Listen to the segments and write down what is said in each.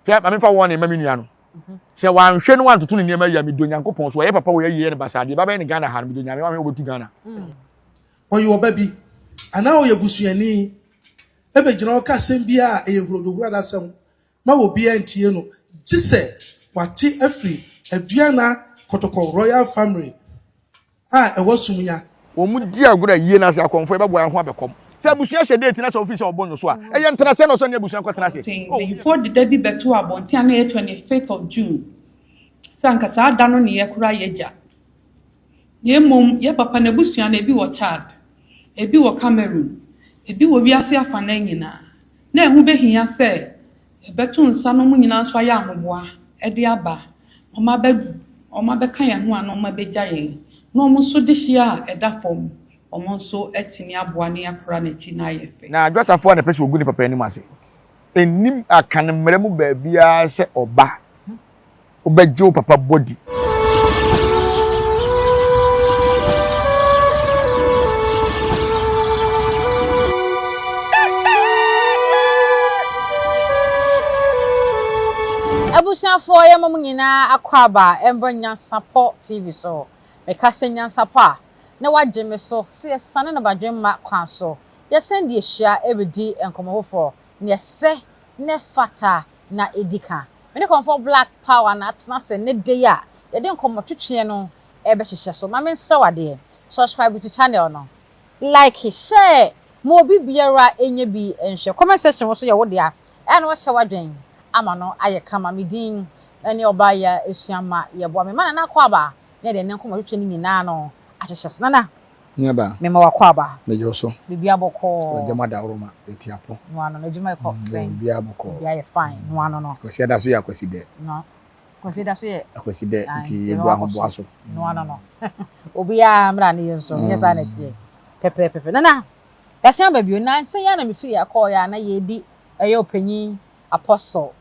Hwɛ, ma memfa warning ma me nua no. Sɛ wanhwɛ no wantoto ne nneɛma yie a, medɔ Nyankopɔn so. Ɔyɛ papa wɔ yɛ yie no basaa. Deɛ ɛbɛyɛ ne Ghana ha no, medɔ Nyame wanhwɛ wobɛtu Ghana. Ɔyɛ ɔba bi anaa ɔyɛ busuani bɛgyina hɔ ka asɛm bi a ɛyɛ hurodohurado asɛm ma obiara ntie no gye sɛ wate afiri Aduana Kɔtɔkɔ Royal Family a ɛwɔ Sumnya. Wɔn di agorɔ a yie na sɛ akɔmfoɔ yɛbɛboa yɛn ho abɛkɔm. Sɛ abusua hyɛ date na sɛ ofii sɛ ɔbɔ nwoso a, ɛyɛ ntenaseɛ na ɔsɛ ɔne abusua nkɔtena ase. Abɔnten, Oh. Mpanyimfoɔ de da bi bɛtoo abɔnten a na ɛyɛ 25th of June sɛ anka saa da no ne yɛkora yɛn agya. Na mmom, yɛn papa n'abusua no, ebi wɔ Chad, ebi wɔ Cameroon, ebi wɔ wiase afanan nyinaa. Na ɛho behia sɛ yɛbɛto nsa na wɔn nyinaa nso ayɛ ahoboa de aba na wɔn abɛ wɔn abɛka yɛn ho a na wɔn abɛgya yɛn. Na wɔn nso de hyia a ɛda fam, wɔn nso atumi aboa ne akora n'akyi na ayɛ fɛ. Na Adwoasafoɔ a na ɛpɛ sɛ wɔgu ne papa anim ase. Ɛnnim Akan mmara mu baabiara sɛ ɔba wobɛgye wo papa body. Abusuafoɔ yɛma mo nyinaa akwaaba mbra Nyansapɔ TV so. Meka sɛ Nyansapɔ a, na wagye me so sɛ yɛsane no badwemma kwan so. Yɛsan de ahyia redi nkɔmmɔ foforɔ, nea ɛsɛ na ɛfata na ɛdi ka. Me ne Kɔmfoɔ Black Power na atena ase nnɛ da yi a yɛde nkɔmmɔtwetweɛ no rebɛhyehyɛ so. Ma mensrɛ wo adeɛ, subscribe to channel no, like, share ma obi biara nyɛ bi nhwɛ. Comment section hɔ nso yɛ wo dea, ɛyɛ a na wakyɛ w'adwene ama no ayɛ kama. Me din ne Ɔbaa Asuama Yɛboa. Mema Nana Akwaaba na yɛde ɛnnɛ nkɔmmɔtwetwe no nyinaa no ahyehyɛ so. Nana, Nuabaa. Mema w'akwaaba. Megye wo so. Biribiara bɔkɔɔ. Wagya mu adaworoma, yɛte apɔ. No ano no, adwuma ɛkɔ sɛn? Biribiara bɔkɔɔ. Biribiara yɛ fine, no ano no. Kwasi da so yɛ akwasi dɛ. No, Kwasi da so yɛ. Akwasi dɛ, nti yɛgu ahoboa so. No ano no. Obiara mmra ne yɛn so, nyɛ saa na ɛteɛ. Pɛpɛɛpɛpɛ. Nana, yɛasan aba bio. Nansa yi ara na mefiri akɔɔeɛ a na yɛredi ɛyɛ ɔpanyin Apostle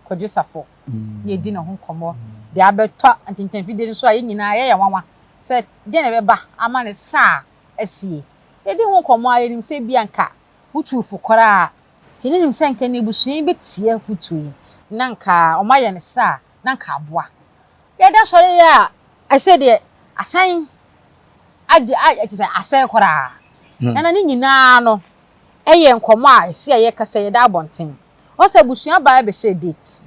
Kwadwo Safo na yɛdi ne ho nkɔmmɔ de abɛtɔ ntentanfidie no so a yɛn nyinaa yɛyɛ nwanwa sɛ deɛn na ɛbɛba ama ne sa a asie. Yɛdi ho nkɔmmɔ a yɛnim sɛ ebia nka wotuu fo koraa. Nti yɛnim sɛ nka n'abusua yi bɛtie afotuo yi na nka wɔayɛ no sa a na nka aboa. Yɛda sɔre yi a ɛsɛ deɛ asan agye a kyerɛ sɛ asɛe koraa. Na na ne nyinaa no ɛyɛ nkɔmmɔ a ɛsi a yɛka sɛ yɛda abɔnten. Wɔn sɛ abusua baa bɛhyɛɛ date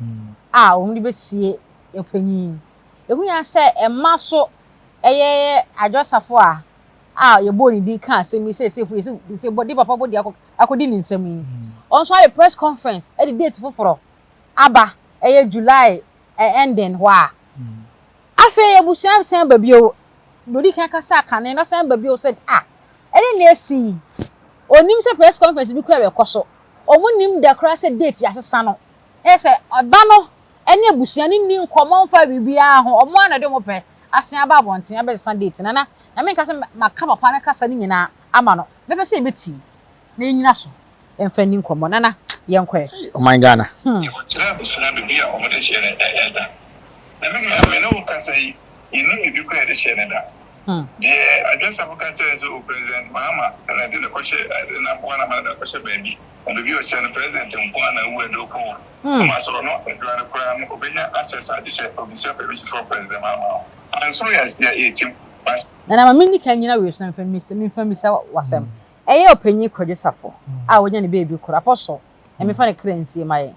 a wɔn de bɛsie ɔpanyin. Ɛho hia sɛ mma so ɛyɛ Adwo Asafo a a yɛbɔɔ ne din kaa asɛm yi sɛ seefo yɛsɛ sɛ bɔde papa bɔde akɔ akɔdi ne nsam yi. Wɔn nso ayɛ press conference ɛde date foforɔ aba ɛyɛ July ending hɔ a. Afei abusua san ba bio. Deɛ ɔdi kan kasa kane no san ba bio sɛ ah ɛne nea asi yi. Ɔnim sɛ press conference bi koraa bɛkɔ so. Wɔn nim da koraa sɛ date yɛasesa no. Ɛyɛ sɛ ɔba no ne abusua no nni nkɔmmɔ mfa biribiara ho. Wɔn ara na ɛde wɔn pɛ asen aba abɔnten abɛsesa date no. Nana, na menka sɛ maka papa no kasa no nyinaa ama no. Mɛpɛ sɛ yɛbɛtie na yɛnyina so mfa nni nkɔmmɔ. Nana, yɛnkɔ ɛ. Ɔman Ghana. Yɛkɔkyerɛ abusua baabi a wɔde hyeɛ no da. Na me nua, me ne wo kasa yi, yɛnnim biribi koraa a yɛde hyeɛ no da. Deɛ Adwoa Safo ka kyerɛɛ sɛ o President Mahama na ɛde no kɔhyɛ, ɛde no aboa no ama no de no akɔhyɛ baabi. Na baabi a ɔhyɛ no, President nko ara na awu ɛde wo kɔ hɔ. Ama sɛ ɔno Adwoa no koraa no, ɔbɛnya access a, gye sɛ ɔbisa permission from President Mahama hɔ. Anso yɛ yɛtim. Nana ma menni kan nnyina wei so na memfa mmisa w'asɛm. Ɛyɛ Ɔpanyin Kwadwo Safo a wanya ne baabi koro, Apostle, Nyame mfa ne kra nsie ma yɛn.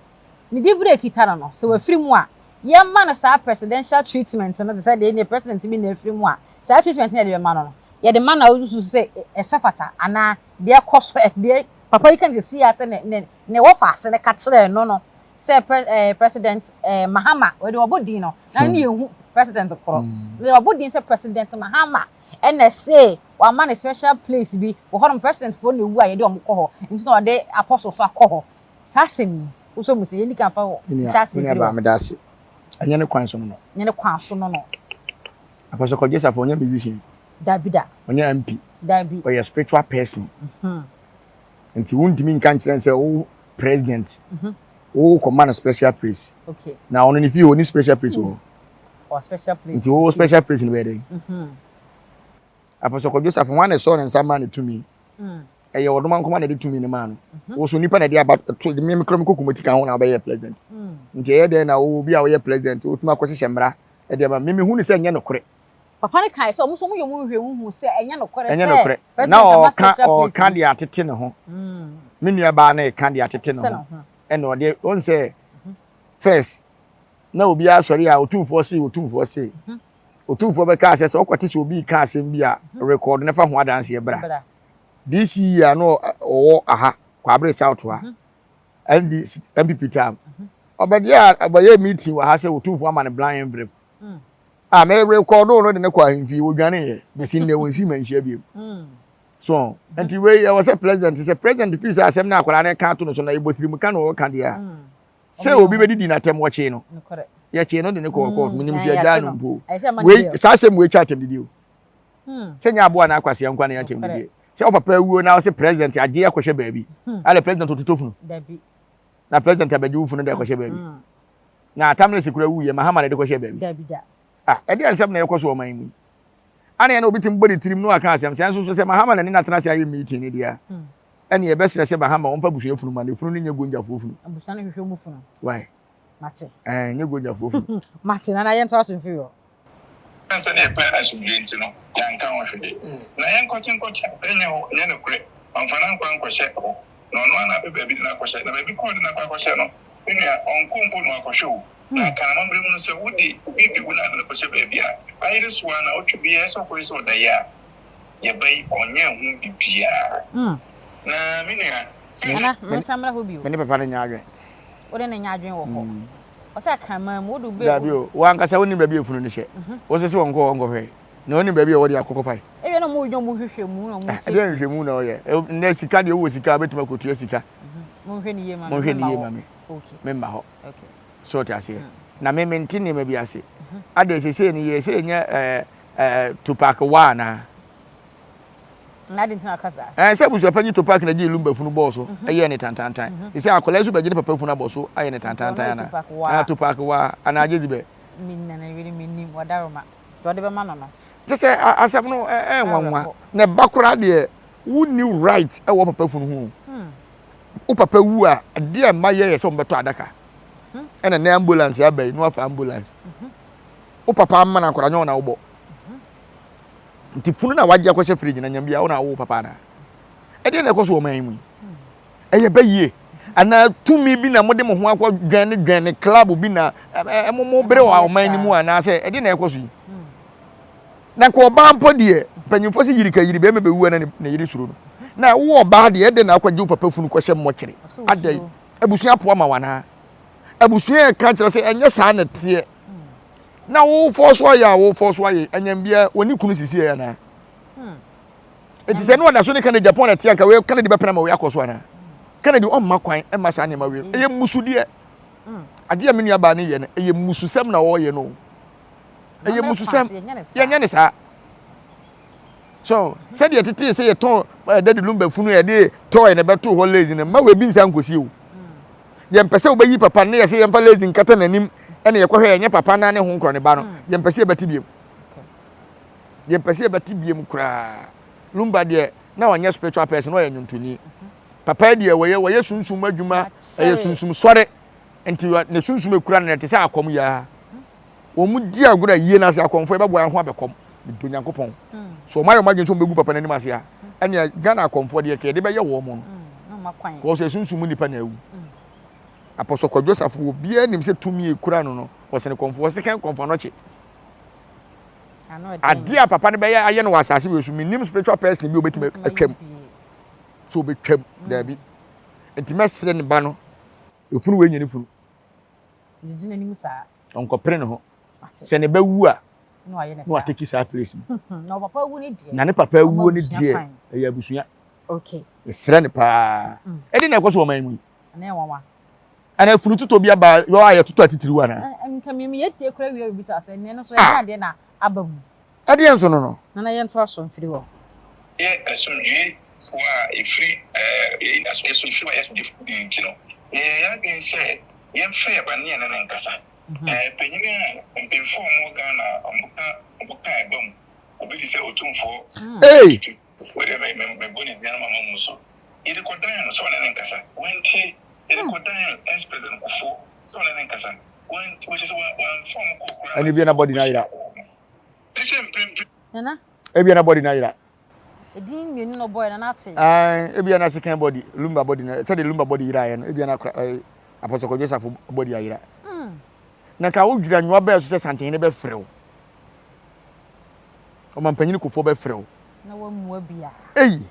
Ne diberɛ a ɛkita no no, sɛ wafiri mu a, yɛmma no saa presidential treatment no te sɛ deɛ ɛnneɛ president bi na afiri mu a, saa treatment no a yɛde bɛma no no, yɛde ma no a wosusu sɛ ɛsɛ fata anaa deɛ ɛkɔ so, deɛ papa yi ka no seesei ara sɛ ne, ne, ne wɔfaase no ka kyerɛɛ no no sɛ pre, eh, President eh, Mahama, wɔde wɔbɔ din no, na ne yɛhu president korɔ, wɔde wɔbɔ din sɛ President Mahama ɛna ɛse wama no special place bi wɔ hɔnom, president foɔ na ɛwu a yɛde wɔn kɔ hɔ, nti na ɔde apostle so akɔ hɔ. Saa asɛm yi, wosɔ mu sɛ yɛnni kan fa wɔ Menua, hyɛ ase menua mfiri baa hɔ. meda ase. Ɛnyɛ ne kwan so no no. Nyɛ ne kwan so no no. Apostle Kwadwo Safo ɔnyɛ musician. Dabi da. Ɔnyɛ MP. Dabi. Ɔyɛ spiritual person. Nti wontumi nka nkyerɛ no sɛ wo president wo kɔma no special place. Okay. Na ɔno ne fie hɔ ɔni special place wɔ hɔ. Ɔ special place. Nti wo special place no bɛyɛ dɛn? Apostle Kwadwo Safo hwan na ɛsɔɔ ne nsa maa ne tumi? Ɛyɛ ɔdoma nkoma na ɛde tumi no maa no. Mhm. Wo so nipa na ɛde aba to me me kura me koko ti ka ho na wobɛyɛ president. Mm. Nti ɛyɛ dɛn na wo bi a woyɛ president wotumi akɔhyehyɛ mmara ɛde ama me mehu ne sɛ ɛnyɛ nokorɛ. Papa no kae sɛ ɔmo nso ɔmo yɛ ɔmo nhwehwɛmu hu sɛ ɛnyɛ nokorɛ Ɛnyɛ sɛ nokorɛ. Na president ama ɔka special place ɔka bi. deɛ atete ne ho. Me nua baa no reka deɛ atete ne Atete ne ho. ho. Ɛna ɔde wɔn sɛ first na obiara sɔre a otumfoɔ se otumfoɔ se. Otumfoɔ bɛka sɛ sɛ ɔkɔte sɛ obi reka asɛm bi a record na fa ho adanseɛ bra. Bra. DC a na ɔwɔ aha Kwabere South ha. NDC NPP time. Ɔbɛgye a ɔbɛyɛ meeting wɔ ha sɛ otumfoɔ ama no blind envelope. A me rekɔdo no de ne kɔ ahemfie wɔdwaneeɛ bɛsi nnɛ wɔnsi manhyia biom so nti wei ɛwɔ sɛ president sɛ president fii sɛ asɛm no akwadaa no ka ato no so na yɛbɔ sirimu ka na ɔka deɛ a sɛ obi bɛdidi n'atɛm wɔkyee no yɛkyee no de ne kɔɔ court menim sɛ yɛgyaa no mpo wei saa asɛm wei kyɛ atɛm didi o sɛ nyɛ aboa na akwasea nkwa na yɛ atɛm didi sɛ ɔpapa awuo na ɔsɛ president agye akɔhyɛ baabi alɛ president ɔtotɔ funu na president abɛgye wo funu de akɔhyɛ baabi Na Atamlese kura wuiɛ, Mahama na ɛde kɔhyɛɛ baabi. Dabi da. Ah, ɛdeɛn nsɛm na ɛkɔ so wɔ ɔman yi mu yi? Ana ɛna obi tumi bɔ ne tirim na waka asɛm sɛ nso so sɛ Mahama na ne no atena ase ayɛ meeting no deɛ a, ɛne yɛbɛsrɛ sɛ Mahama ɔmfa abusua funu ma no, efunu no nyɛ Gonjafoɔ funu. Abusua no hwehwɛ mu funu. Why? Mate. Ɛɛ, nyɛ Gonjafoɔ funu. Mate, Nana yɛntoa so mfiri hɔ. Esiane sɛ na yɛpɛ asomdwoe nti no, yɛanka ho hwee. Na yɛnkɔkye nkɔkye a, ɛnyɛ hɔ, ɛnyɛ nokorɛ. Ɔmfa n'ankɔ ankɔhyɛ hɔ, na ɔno ara na apɛ baabi de no akɔhyɛ. Na baabi korɔ a ɔde no akɔ akɔhyɛ no, me nua, ɔnkɔ mpo na wakɔhwɛ o. Na Akan amammerɛ mu no, sɛ wode obi bɛwu na ade no kɔhyɛ baabi a, ayere so ara naawɔtwe biara ɛsɛ sɛ ɔkɔhwɛ sɛ ɔda yie a. Yɛba yi, ɔnyɛɛ ho biribiara. Na me nua, sɛ. Nana, mensan mmra hɔ bio. Me ne papa no nyɛ adwene. Wo ne no nyɛ adwene wɔ hɔ. Ɔsɛ akraman mu, wode wo bɛ. Dabi o, wo ankasa wonim baabi a efunu no hyɛ. Wo nso se wɔnkɔ hɔ nkɔhwɛ. Na wonim baabi a wɔde akokɔ fae. Ebia na wɔn redwa wɔn hwehwɛ mu na wɔn tietie. Ɛdeɛn nhwehwɛmu na wɔyɛ? Nnɛ sika deɛ wowɔ sika a wobɛtumi akɔtua sika. Monhwɛ ne yie ma me. Monhwɛ ne yie ma me. Memma hɔ. So wote aseɛ? Na me mente nneɛma bi ase. Adɛn sesei no yɛ sɛ ɛnyɛ ɛɛ ɛɛ Tupac wa anaa? Na adi nti na ɔka saa. Ɛɛ sɛ abusuapanyin Tupac na gyee Lumba funu bɔɔ so mhm. ɛyɛɛ ne tantantan. Mhm. Sɛ akwadaa nso bɛgye ne papa funu abɔ so ayɛ ne tantantan ana? Ɛɛ Tupac wa anaa Jezebel. Mi nana yere mi nim wadaroma deɛ ɔde bɛma no no. Kyɛ sɛ asɛm no ɛɛ nwanwa na ɛba koraa deɛ wonni right ɛwɔ papa funu ho. Hmm. Wo papa wu a adeɛ a mma yɛ yɛ sɛ wɔn bɛtɔ adaka. Hmm. Ɛna ne ambulance aba yi na wafa ambulance. Mhm. Wo papa ama na akwadaa nyɛ wɔn na wobɔ. Nti funu na wagye akɔhyɛ fridge na nyam bia wo na wo papa ana? Ɛdeɛ na ɛkɔ so wɔ ɔman yi mu yi. Ɛyɛ bɛ yie. Anaa tumi bi na mode mo ho akɔ dwɛn ne dwɛn ne club bi na ɛmo mo bere wɔ ɔman no mu anaasɛ ɛdeɛ na ɛkɔ so yi. Na nka ɔbaa mpo deɛ mpanyinfoɔ sɛ yiri ka yiri bɛrima bɛwu ana ne yere suro no. Na wo ɔbaa deɛ ɛde na akɔgye wo papa funu kɔhyɛ mmɔkyere. Adɛn abusua apoa ma wanaa? Abusua ɛka kyerɛ sɛ ɛnyɛ saa na ɛteɛ. Na wo fɔ so ayɛ a wo fɔ so ayɛ anyam bia wɔne kunu sisi yɛ anaa hmm. eti sɛ ne ɔda so ne Kennedy Japan na ɛte anka wei Kennedy bɛpena ma wei akɔ so anaa Kennedy ɔmma kwan ɛma saa nneɛma wei ɛyɛ mmusudeɛ hmm. adeɛ a me nua baa ne yɛ no ɛyɛ mmususɛm na ɔreyɛ no ɛyɛ mmususɛm yɛnyɛ ne saa so sɛdeɛ tete sɛ yɛtɔn eh, dadi lumba funu yɛde tɔɔ na ɛbɛto hɔ lazy no mma wei bi nsa nkosi o yɛmpɛ sɛ wobɛyi papa no yɛ sɛ yɛmfa lazy nkata n'anim ɛna yɛkɔhwɛ yɛnyɛ papa na ne ho nkorɔ ne ba no hmm. yɛmpɛ sɛ yɛbɛte biem yɛmpɛ sɛ yɛbɛte biem koraa lumba deɛ na ɔnyɛ spiritual person na ɔyɛ nnwontoni papa deɛ wɔyɛ wɔyɛ sunsum adwuma ɛyɛ sunsum sɔre nti ne sunsum ekura no ɛte sɛ akɔm yaa wɔn di agorɔ a yie no ase akɔmfoɔ yɛbɛboa yɛn ho abɛkɔm medɔ nyankopɔn hmm. so wɔn ayɛ wɔn adwene sɛ wɔn bɛgu papa n'anim ase a ɛnea Ghana akɔmfoɔ deɛ kɛyɛde bɛyɛ wɔn no hmm, wɔn sɛ sunsum nipa na awu hmm. Apɔsɔ Kwadwo Safo obiara nim sɛ tumi ekura no no wɔsene kɔmfoɔ wɔsɛ kɔmfoɔ anɔkye adeɛ a papa no bɛyɛ ayɛ no wɔ asase wei so menim spiritual person bi obɛtumi atwam so obɛtwam daabi nti mɛsrɛ ne ba no efunu wei nyɛ ne funu Gyigyi n'anim saa. Ɔnkɔpere ne ho. Sɛ ne ba wu a, na wateki saa place no. Na papa wu ne deɛ. Na ne papa wuo ne deɛ ɛyɛ abusua. Okay. Yɛsrɛ ne paa. Mm. Ɛde na ɛkɔ so wɔ ɔman mu yi. Ɛna ɛwɔ wa. Ɛna efunu tutɔ bi aba yɔ a yɛtotɔ atitiriw ana. Nka mi mi yɛtie kura wie obi sa sɛ nea no so ɛnyɛ adeɛ na aba mu. Ɛdeɛ nso no no. Nana yɛntoa so mfiri hɔ. Yɛ asomdwoefoɔ a yɛfiri yɛn asomdwoefoɔ a yɛyɛ asomdwoefoɔ nti no, yɛyɛɛ yɛn adwene sɛ yɛmfa yɛn ba ne yɛne no nkasa. Panyin a mpanyinfoɔ a wɔwɔ Ghana a wɔka wɔka ɛba mu, obi te sɛ Otumfoɔ Ei! Tutu. Wei deɛ me me mebɔ ne din ama mamu so. Yɛde kɔdan no sɛ ɔne ne nkasa. Wantie. Yɛde hmm. kɔdan ex president Kufuor sɛ ɔne ne nkasa. Wantie. Wɔhyɛ sɛ wamfa wɔn kɔɔ koraa. Ɛne bia na bɔdi na ayera. Ne sɛ mprempren. Nana. Ebia na bɔdi na ayera. Edin mmienu na ɔbɔɛ na n'ate. Ɛɛ ebia na second body lumba body na sɛde lumba body yera yɛ no ebia na akora ɛɛ Apostle Kwadwo Safo body ayera. Hmm. Na ka wodwira nyowa bɛɛ so sɛ santehene bɛfrɛ wo. Ɔmampanyin Kufuor bɛfrɛ wo. Na wamua bia. Ei!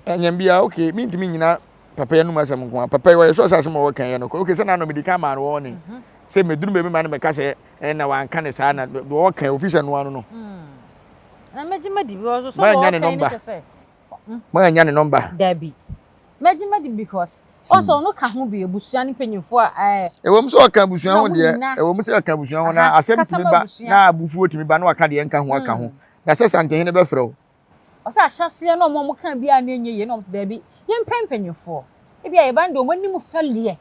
Ɛnyɛ bia okay mintumi nyina papa yi anum asɛm nko a papa yi ɔyɛ sure sɛ asɛm a ɔka yɛ no okay sɛ n'ano medi kan maa no wɔn ne mhm. sɛ meduru baabi ma no mɛka sɛ ɛna wanka ne saa na deɛ ɔka ofi sɛ noa no no. Mm. Na mɛgye madi bi ɔso sɛ wɔka yi ne kyɛ sɛ. Moannya ne nɔmba. Dabi. Mɛgye madi because ɔsɛ ɔno ka ho bi abusua ne mpanyinfoɔ a ɛɛ. Ɛwɔ mu sɛ ɔka abusua ho deɛ, ɛwɔ mu sɛ ɔka abusua ho na asɛm tumi ba na abufuo tumi ba na waka deɛ nka ho aka ho. Na sɛ Santehene bɛfrɛ wo. Ɔsɛ ahyɛaseɛ na ɔmo a ɔmo kaa biara na ɛnyɛ yie na ɔmo sɛ dabi yɛmpɛ mpanyinfoɔ. Ebia yɛba no deɛ ɔmo anim fɛleɛ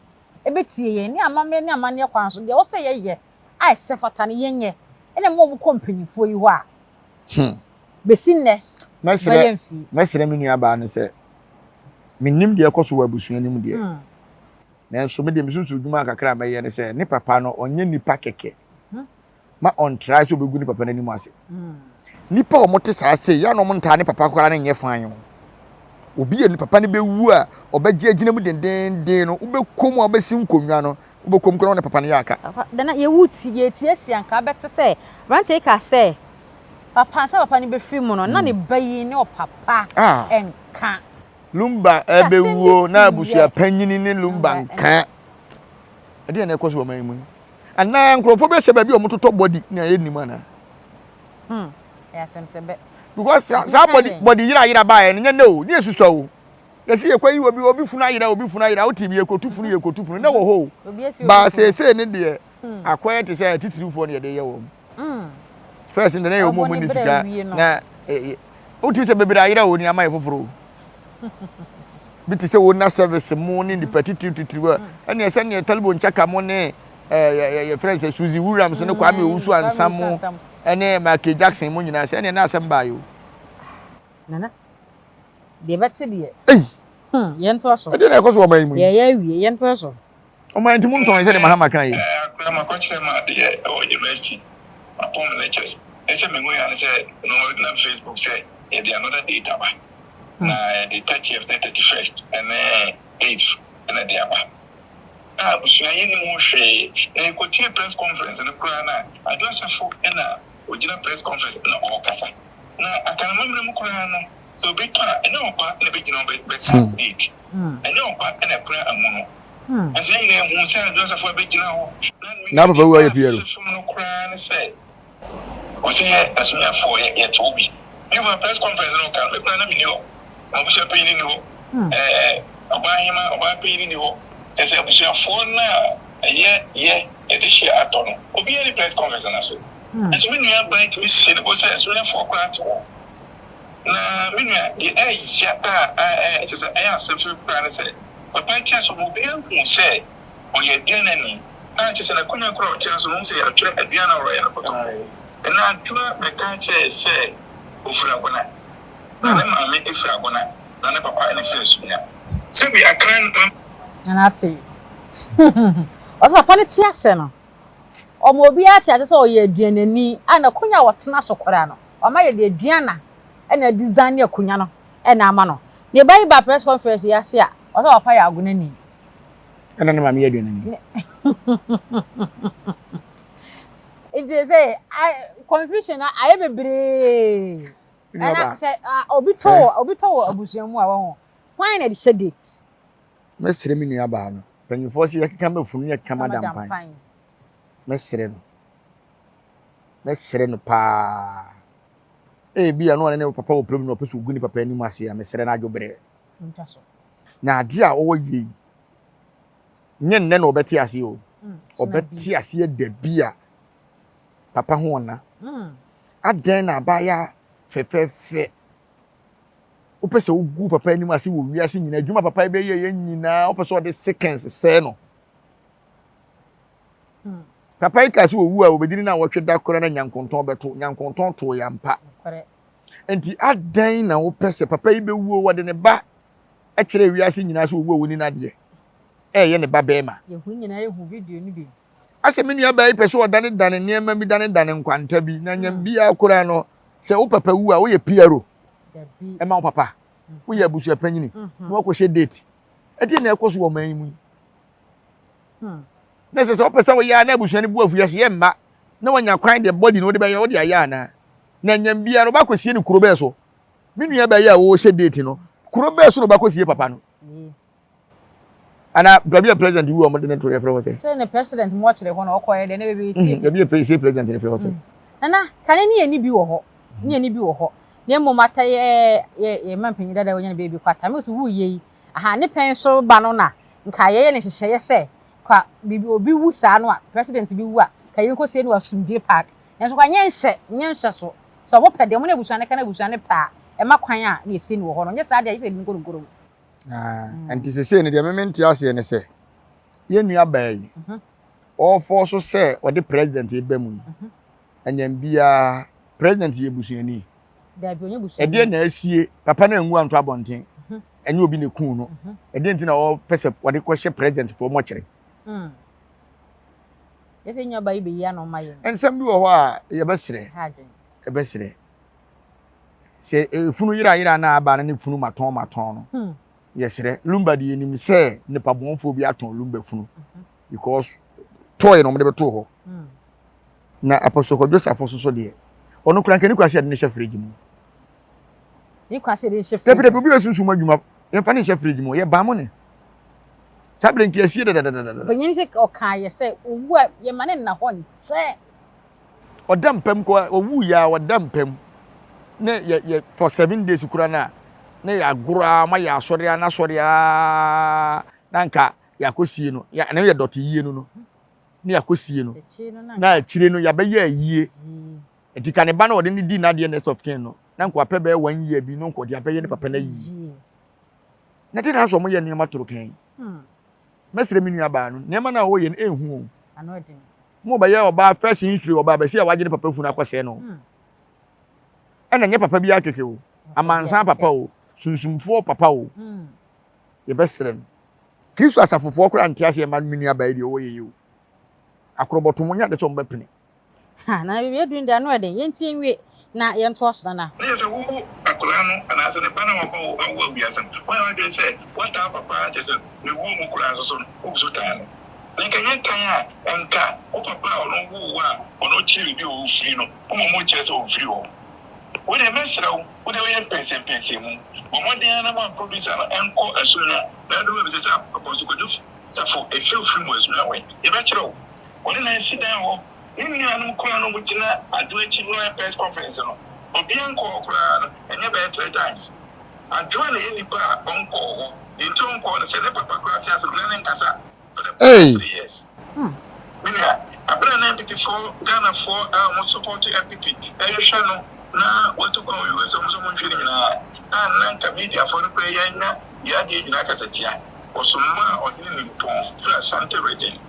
ɛbɛtie yɛn ne amammerɛ ne amanneɛ kwan so deɛ ɛwɔ sɛ yɛyɛ a ɛsɛ fata no yɛnyɛ ɛna ɛma ɔmo kɔ mpanyinfoɔ yi hɔ a. Hmm. Besi nnɛ, bɛyɛ mfie. Mɛsrɛ me nuabaa no sɛ, mennim deɛ ɛkɔ so wɔ abusua no mu deɛ, hmm. nanso me deɛ mesusu dwuma kakra a mɛyɛ ne sɛ, ne papa no ɔnyɛ nipa kɛkɛ. Hmm. Ma ɔntrae sɛ ɔbɛgu ne papa no anim ase. Hmm. Nipa a wɔte saa sei, yɛ na wɔn ntaa ne papa koraa no nyɛ fan o. Obi a ne papa no bɛwu a ɔbɛgye agyina mu dendenden no, wobɛkɔ mu a wobɛsi nkonnwa no, wobɛkɔ mu koraa ne papa no yɛ aka. Papa, dana yɛwu ti yɛtie si anka bɛte sɛ aberanteɛ yi kaa sɛ Papa, ansa papa no bɛfiri mu no, na ne ba yi ne ɔpapa nka. Lumba ɛbɛwuo na abusua panyini ne Lumba nka. Ɛdeɛ na ɛkɔ so wɔ man mu yi. Anaa nkurɔfoɔ bɛhyɛ baabi a wɔtotɔ bɔdi na yɛnnim anaa? Hmm, ɛyɛ asɛm sɛ bɛ. Because saa bɔdi bɔdi yera yera baeɛ no nyɛ nɛ o, ne yɛsusua o. Yɛsi yɛkɔ yi obi obi funu ayera obi funu ayera wote bi yɛkɔtu funu yɛkɔtu funu na wɔ hɔ o. Baa seesei ne deɛ hmm. akɔyɛ te sɛ atitirifoɔ na yɛde yɛ wɔn. Hmm. First na yɛ wɔn mu ni sika na wotumi sɛ bebree ayera wɔ ni ama yɛ foforɔ o. Bi te sɛ wɔn na service mu ne nipa titiriw titiriw a ɛnna ɛsɛ neɛ Talibo Nkyaka mu ne ɛɛ yɛ fɛn sɛ Suzy Williams ne Kwame Owusu Ansa mu ɛne Michael Jackson mu nyinaa sɛ ɛnna na asɛm baa yi o. Nana deɛ bɛte deɛ. Ei. Hmm, yɛntoa so. Ɛdeɛ na ɛkɔ so wɔ ɔman yi mu yi. Yɛyɛ awie, yɛntoa so. Ɔman nti mo ntɔn sɛdeɛ Mahama kan yi. Akora makɔkyerɛ ma adeɛ wɔ university mapɔn me lectures ne sɛ mehu ya ne sɛ no nam Facebook sɛ yɛde another date aba na yɛde 30th ne 31st ne 8th na de aba a abusua yɛnnim ho hwee na yɛkɔtie press conference no koraa na Adwo Asafo na ɔgyina press conference na ɔrekasa na Akanamammerɛ mu koraa no Sɛ obi tɔ a, ɛnyɛ ɔba na ɛbɛgyina hɔ bɛka hmm. date. Hmm. Ɛnyɛ ɔba na ɛkura amu no. Hmm. Nanso yɛn nyinaa hu sɛ Joseph abɛgyina hɔ. Na papa wu ayɛ piero. Fam no koraa ne sɛ wɔsi yɛ asuafoɔ yɛ yɛte wo bi. Meanwhile press conference no ɔka no me koraa na menni hɔ. M'abusua panyin ni hɔ. Ɛɛ ɔbaa hema ɔbaa panyin ni hɔ. Kyerɛ sɛ abusuafoɔ no a ɛyɛ yɛ yɛde hyɛ atɔ no obiara ni press conference no ase. Nso me nua baa tumi si ne bo sɛ asuafoɔ koraa te hɔ. Na me nua, deɛ ɛyɛ a ɛ kyerɛ sɛ ɛyɛ asɛm firi koraa ne sɛ, papa yi te ase ɔma obiara hu sɛ ɔyɛ aduanani a kyerɛ sɛ n'akonnwa koraa a ɔte ase no, wohu sɛ yɛatwerɛ Aduana Royal Kotoko. Ɛnna Adwoa bɛka kyerɛɛ sɛ ɔfiri Agona, na ne maame firi Agona, na ne papa na firi Asunya. Sɛbi Akan ma. Nana ate. Ɔsɛ papa no te ase no, ɔma obiara te ase sɛ ɔyɛ aduanani a n'akonnwa a ɔtena so koraa no, Wama yɛde aduana na design akonya no na ama no. Ne ba yi ba press conference yi ase a, ɔsɛ papa yɛ agonani. Ɛna ne maame yɛ aduanani. Nti sɛ confusion ayɛ bebree. Ɛna sɛ obi tɔ wɔ obi tɔ wɔ abusua mu a wɔn hwan na ɛde hyɛ date. Mɛsrɛ me nua baa no. Mpanyinfoɔ sɛ yɛkeka ma funu yɛkeka ma dampan. Mɛsrɛ no. Mɛsrɛ no paa. Ebia na ɔne ne papa wɔ problem na ɔpɛ sɛ ogu ne papa anim ase a, mesrɛ no adwobrɛ. Na adeɛ a ɔwɔ yɛ yi, nyɛ nnɛ na ɔbɛte aseɛ o. Mm, ɔbɛte aseɛ da bi a papa ho ɔna. Mm. Adɛn na abaayewa fɛfɛɛfɛ wopɛ sɛ wogu papa anim ase wɔ wiase nyinaa adwuma papa yi bɛyɛ yɛ nyinaa wopɛ sɛ ɔde seconds sɛɛ no. Papa yi kaa sɛ owu a obedi ne naawɔtwe da koraa na nyankontɔn bɛto. Nyankontɔn too yɛ ampa. Nti adɛn na wopɛ sɛ papa yi bɛwuo wɔde ne ba kyerɛ wiase nyinaa sɛ owu a wɔni n'adeɛ ɛyɛ ne ba bɛrima. Yɛhu nyinaa yɛhu video no bi. Asɛ me nua baa yi pɛ sɛ ɔdanedane nneɛma bi danedane nkwanta bi na nyam biara koraa no sɛ wo papa wu a woyɛ PRO ɛma wo papa woyɛ abusua panyini na wakɔhyɛ date ɛdeɛ na ɛkɔ so wɔ ɔman yi mu yi hmm. Na sɛ sɛ wopɛ sɛ woyɛ a na abusua no bu afu yɛ sɛ yɛ mma na wanya kwan deɛ body no wode bɛyɛ wode ayɛ anaa na nyam biara wobɛkɔsie no kuro bɛɛ so me nua bɛyɛ a wɔhyɛ date no kuro bɛɛ so na wobɛkɔsie papa no ana baabi a president wu a wɔde ne to yɛfrɛ hɔ sɛ. Sɛ ne president mu ɔkyerɛ hɔ na ɔkɔɛ deɛ ne baabi sie. Mhm, baabi a sie president ne frɛ hɔ sɛ. Mm. Nana kane ne yɛni bi wɔ hɔ ne yɛni bi wɔ hɔ na mmom ata yɛ yɛ yɛ mma mpanyin dada wɔnya ne baabi kɔ ata mi so wu yie yi aha ne pɛn so ba no na nka yɛyɛ ne nhyehyɛeɛ sɛ kwa biribi obi wu saa no a president bi wu a ka yɛn kɔ sie no wɔ asomdwe park nanso kwa nyɛ nhyɛ nyɛ nhyɛ so sɛ ɔmo pɛ deɛ ɔmo ne abusua ne ka na abusua ne pɛ a ɛma kwan a na yɛsie no wɔ hɔ no nyɛ saa deɛ yɛ sɛ yɛde no nkɔ no nkuro mu. Ah, nti sesei no deɛ meme nte aseɛ ne sɛ yɛn nua baa yi mhm. ɔfɔ so sɛ ɔde president ba mu yi mhm. anyam biara president yɛ busuani ɛdeɛ na asie papa no anwu anto abɔnten mhm. ɛnyɛ obi na ekun no ɛdeɛ nti na ɔpɛ sɛ ɔde kɔhyɛ president foɔ mɔkyere hmm. Nsɛm bi wɔ hɔ a yɛbɛsrɛ yɛbɛsrɛ sɛ efunu yerayera na aba no ne funu matɔn matɔn no hmm. yɛsrɛ lumba de yɛnim sɛ nipa bɔnfoɔ bi atɔn lumba funu mhm. because tɔɔ na wɔde bɛtoo hɔ hmm. na apɔsɔ kwadwo safo soso deɛ ɔno kora nkani kura sɛ yɛde ne hyɛ fridge mu ne kura sɛ yɛde ne hyɛ fridge dabi dabi obi yɛ sunsun adwuma yɛmfa ne nhyɛ fridge mu yɛ ban mo ne saa bere nka yɛsie dadadadada panyin sɛ ɔka yɛ sɛ owu a yɛma ne nna hɔ nkyɛ Ɔda mpa mu kɔ ɔwu yɛ a ɔda mpa mu ne yɛ yɛ for 7 days kura no a ne yɛ agorɔ a ma yɛ asɔre a n'asɔre a na nka yɛakɔsie no yɛ ne yɛ dɔte yie no no ne yɛakɔsie no na akyire no yɛabɛyɛ ayie nti ka ne ba no ɔde ne di n'adeɛ next of kin no na nka wapɛ bɛyɛ one year bi no nka ɔde abɛyɛ ne papa no ayie na de na asɔ ɔmo yɛ nneɛma toro kɛn hmm. Mɛsrɛ me nua baa no nneɛma no a ɔyɛ no ɛnhu o. Mo bɛyɛ ɔbaa first history ɔbaa bɛsi a wagye ne papa funu akɔsɛe no. Hmm. Ɛna nyɛ papa bi akeke o. Amansan papa o. Sunsumfoɔ papa o. Hmm. Yɛbɛsrɛ no. Kristo asafofoɔ koraa nte aseɛ ma me nua baa yi deɛ ɔwɔ yɛ yi o. Akorɔbɔtom nyɛ ade sɛ ɔmbɛpene. Ha, na baabi aduru no deɛ ano yɛ den. Yɛntie nwie na yɛntoa so, Nana. Na yɛ sɛ wowo akwadaa no anaasɛ ne ba no a waba wo awo awiase no, woayɛ w'adwene sɛ woataa papa ara kyerɛ sɛ ne wuo mu koraa nso so no, wogu so tan no. Na nka ɛnyɛ tan a nka wo papa a ɔno woo wo a ɔno kyerɛ baabi a ɔfiri no, wo mmom wokyerɛ sɛ ɔmfiri hɔ. Wo deɛ mɛsrɛ wo, wo deɛ woyɛ mpɛnsɛmpɛnsɛmu. Bɔ mmɔden ara na ma producer no nkɔ Asunya na aduru baabi sɛ sɛ Apostle Kwadwo Safo efie ofiri mu Asunya wɔ he? Yɛbɛkyerɛ wo. Wɔne no asi dan hɔ. Ne nuanom koraa na wɔgyina Adwo akyi na ɔyɛ press conference no. Obiara nkɔɔ hɔ koraa no, ɛnyɛ bɛyɛ three times. Adwoa na ɛyɛ nipa a ɔnkɔɔ hɔ. Deɛ nti ɔnkɔɔ no sɛ ne papa koraa te ase no, na ne nkasa for the past 3 years. Me nua, abere a na NPP foɔ, Ghana foɔ a wɔn support NPP ɛrehwɛ no na watu kwan wɔ US a wɔn nso wɔn nhwɛ no nyinaa, a na nka media foɔ no koraa yɛanya yɛn adeɛ nyinaa kasatia. Wɔsomaa Ɔhene Nimpɔn firi Ashanti region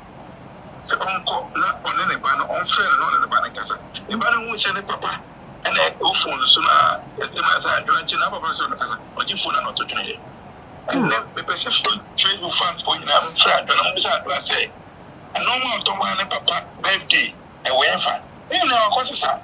sɛ ɔnkɔ na ɔne ne ba no, ɔmfrɛ no na ɔne ne ba no nkasa. Ne ba no hui sɛ ne papa na ɛwɔ fon no so no a, ɛma sɛ adwene akye na papa no sɛ ɔno kasa, ɔgye fon no na ɔto tweneeɛ. Ɛnnɛ, mepɛ sɛ Facebook fanfoɔ nyinaa mfrɛ Adwoa na mommisa Adwoa sɛ, nnoɔma a ɔtɔ maa ne papa birthday, ɛwɔ hefa? Ne nyinaa wakɔsesa.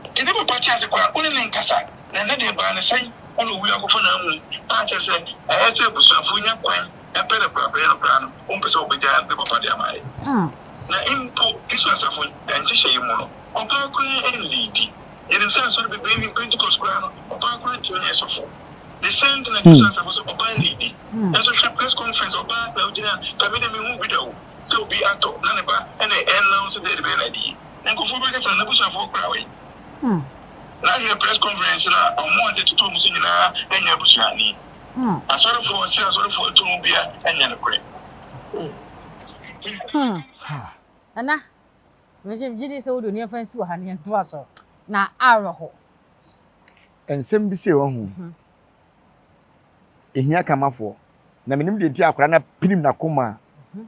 Nti ne papa te ase koraa a, wo ne no nkasa. Na ɛnnɛ deɛ ɛbaa no sɛn na owui akɔfa n'amu a kyerɛ sɛ ɛyɛ sɛ abusuafoɔ nya kwan pɛ no koraa bɛyɛ no koraa no, wompɛ sɛ wobɛgya ne papa de ama yɛ. Na mpo Kristo asafo nhyehyɛeɛ mu no, ɔbaa koraa nliidi. Yɛnim sɛ asɔre bebree nim Pentecost koraa no, ɔbaa koraa ntumi nyɛ sɔfo. The same thing na Kristo asafo so ɔbaa nliidi. Nanso hwɛ press conference ɔbaa na ogyina, ka me de menhuu bi da o, sɛ obi atɔ na ne ba na ɛannounce dɛ de bɛyɛ no ade yi. Na nkurɔfoɔ bɛkasa na n'abusuafoɔ koraa wɔ he? Na hwɛ press conference no a ɔmo a ɔde toto ɔmo so nyinaa nyɛ abusuani. Asɔrefoɔ sɛ asɔrefoɔ atu ho bia nyɛ nokorɛ. Hmm. Nana, megye di sɛ wode onua fa nsi wɔ ha ne yɛntoa so. Na awerɛho. Nsɛm bi sei wahu. Mhm. Ehia kamafoɔ. Na menim deɛ nti akwadaa no apirim n'akoma a mhm.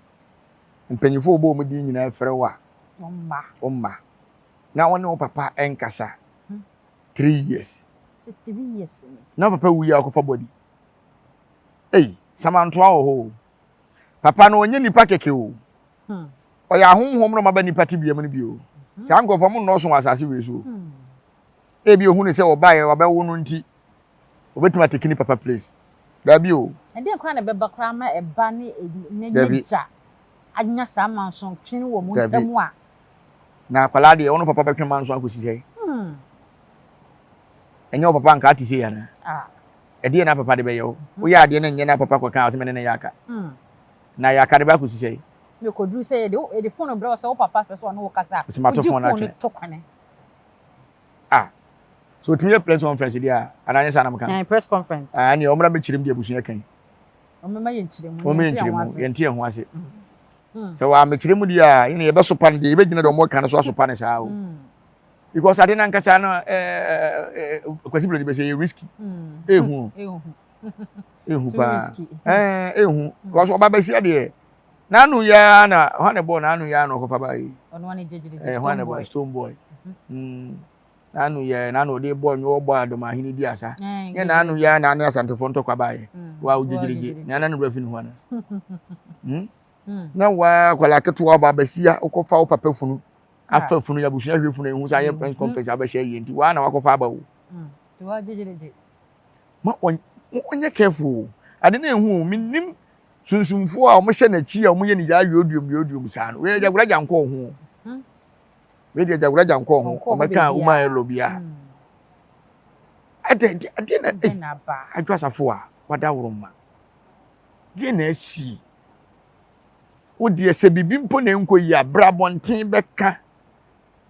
mpanyinfoɔ wɔbɔ wɔn din nyinaa frɛ wo a. Wɔn mma. Wɔn mma. Na wɔne wo papa nkasa. Mhm. 3 years. Sɛ 3 years ni. Na papa wu yi akɔfa body. Ei, samantoa wɔ hɔ o. Papa no ɔnyɛ nipa kɛkɛ o. Ɔyɛ ahonhom na ɔmaba nipa tebea mu no bi o. Saa nkurɔfoɔ mo nnɔɔso wɔ asase wei so o. Ebi ohun ne sɛ ɔbaeɛ wabɛwo no nti obetumi atake ne papa place. Daabi o. Ɛdeɛn koraa na ɛbɛba koraa ma ɛba ne ne Dabi. n'agya anya saa mansotwe no wɔ mo Dabi. ntam a? Na akwadaa deɛ ɔno papa bɛtwe manso akɔsi sɛ. Ɛnyɛ wo papa nka ate sei anaa? Ah. Ɛdeɛ na papa de bɛyɛ wo. Woyɛ adeɛ no nyɛ na papa kɔka a ɔsɛ me ne no yɛ aka. Na yɛ aka de bɛ akɔsi sɛ. Mekɔduru sɛ yɛde yɛde phone brɛ wo sɛ wo papa pɛ sɛ ɔne wo kasa a, Ɔsɛ mato wogye phone phone no atwene. to kwane. Ah. So otumi yɛ press conference deɛ a anaa nyɛ saa na meka? Ɛn press conference. Ah, ɛneɛ ɔmmra mmɛkyerɛ mu deɛ abusua kan. Ɔmmɛma yɛn nkyerɛmu, Ɔmmɛma yɛn yɛnte yɛn ho nkyerɛmu, ase. yɛnte yɛn ho ase. Sɛ wɔammɛkyerɛ mu deɛ a, yɛne yɛbɛsopa no deɛ, yɛbɛgyina deɛ ɔmo ka no so asopa no saa o. Because ade no ankasa no, ɛɛ Kwasi Broni bɛsɛ yɛ risky. Ehu. Ehu. Ehu Too paa. risky. Ɛɛ ehu. Because ɔba bɛsia deɛ, n'ano yi ara na, hwan na ɛbɔɔ n'ano yi ara na ɔkɔfa baa yi. Ɔno ara ne gyegyegye Ɛɛ hwan na Stone ɛbɔɔ Boy. Stone Boy. N'ano yɛ n'ano ɔde bɔ nnwo ɔbɔ adom ahene di asa. Nyɛ n'ano yɛ a n'ano asantefoɔ ntɔkwa baayɛ. Wa ogyegyegye na n'ano wura fi ne ho ana. Hmm? Na wa akwala ketewa ɔba abasia wokɔfa wo papa funu afa funu yɛ abusua hwɛ funu ehu sɛ ayɛ press conference abɛhyɛ yie nti waa na wakɔfa aba o. Ma ɔnyɛ careful o. Ade na ehu o menim sunsumfoɔ a wɔhyɛ n'akyi a wɔyɛ ne gyaa yodum yodum saa no. Wei agya nkɔ ho. Wei deɛ gyagoragya nkɔɔ ho ɔmɛka a woma ɛlɔ bia ɛdɛ ɛdeɛ na ɛyi adwo asafo a wada woro ma deɛ na asi wo deɛ sɛ biribi mpo na ɛnkɔ yi a bra abɔnten bɛka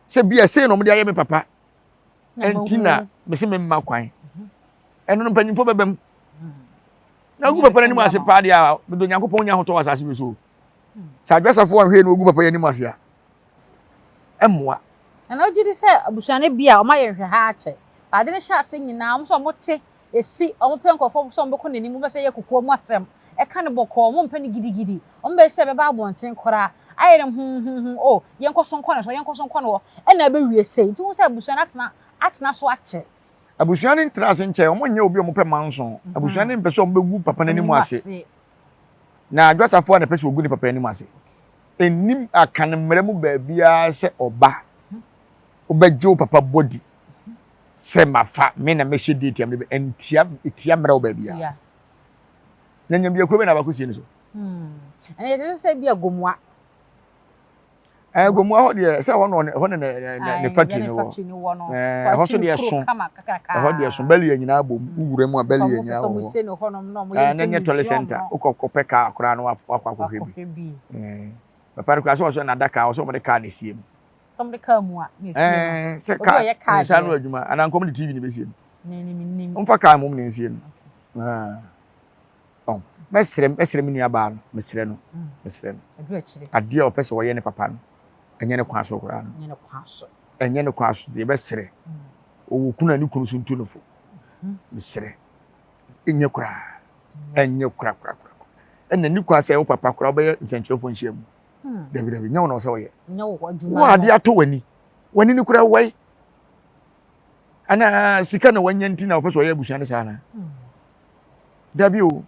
sɛ bi a sei na ɔmode ayɛ me papa ɛnti na mese memma kwan ɛno no mpanyimfoɔ bɛba mu na ogu papa no anim ase paa deɛ a medɔ Nyankopɔn nya ahotɔ wɔ asase bi so sɛ adwo asafo anhwɛ na ogu papa yi anim ase a mmoa. Ɛna wogye di sɛ abusua no bi a wɔayɛ nhwɛha akyɛ. Ade no hyɛ ase nyinaa, wɔn nso wɔte, esi, wɔpɛ nkurɔfoɔ sɛ wɔbɛkɔ n'anim, wɔpɛ sɛ ɛyɛ kokoa mu asɛm, ɛka no bɔkɔɔ, wɔmpɛ no gidigidi, wɔbɛyɛ sɛ ɛbɛba abɔnten koraa, ayɛ no huhuhu, oh, yɛnkɔ so nkɔ ne so, yɛnkɔ so nkɔ ne hɔ, ɛna ɛbɛwie sei. Nti wohu sɛ abusua no atena, atena so akyɛ. Abusua no ntra ase nkyɛ, wɔnyɛ obi a wɔpɛ manso. Abusua no mpɛ sɛ wɔbɛgu papa no anim ase. Na Adwo Asafo a na ɛpɛ sɛ ɔgu ne papa anim ase. Ɛnnim Akan mmara mu baabiara sɛ ɔba wobɛgye wo papa body sɛ mafa me na mɛhyɛ date a mede bɛ ɛntia ɛtia mmara wɔ baabiara. Na nyambia kuro bɛ na abakɔsie no so. Ɛna yɛte sɛ bi a Gomoa. Ɛɛ Gomoa hɔ deɛ sɛ hɔ na hɔ na ne factory no wɔ. Ɛɛ hɔ so deɛ so ɛhɔ deɛ so bɛli yɛ nyinaa bom wowura mu a bɛli yɛ nyinaa wɔ hɔ. Ɛɛ na nyɛ tɔle center wokɔ kɔpɛ kaa koraa na wakɔ akɔhwɛ bi. Ɛɛ papa no koraa sɛ ɔsɛ n'adaka ɔsɛ wɔde kaa na esie mu. Sɛ wɔde kaa mu a na esie no. Ɛɛ sɛ kaa ne nsa ano adwuma anaa nkɔm de TV na ebesie no. Wɔmfa kaa mmom na ensie no. Ɛɛ. Ɔn, mɛsrɛ, mɛsrɛ me nua baa no, mesrɛ no, mesrɛ no. Adeɛ a ɔpɛ sɛ ɔyɛ ne papa no, ɛnyɛ ne kwan so koraa no. Ɛnyɛ ne kwan so, deɛ bɛsrɛ. Ɔwɔ kunu a ne kunu so ntu no fo. Mesrɛ. Ɛnyɛ koraa. Ɛnyɛ koraa koraa koraa. Ɛna ne kwan sɛ wo papa koraa wobɛyɛ nsɛnkyerɛfoɔ nhyia mu. Dabi dabi, nyɛ wo na ɔsɛ ɔyɛ. Wo adeɛ atɔ w'ani. W'ani no koraa wɔe. Ana sika na wanya nti na ɔpɛ sɛ ɔyɛ abusua no saa na? Dabi o.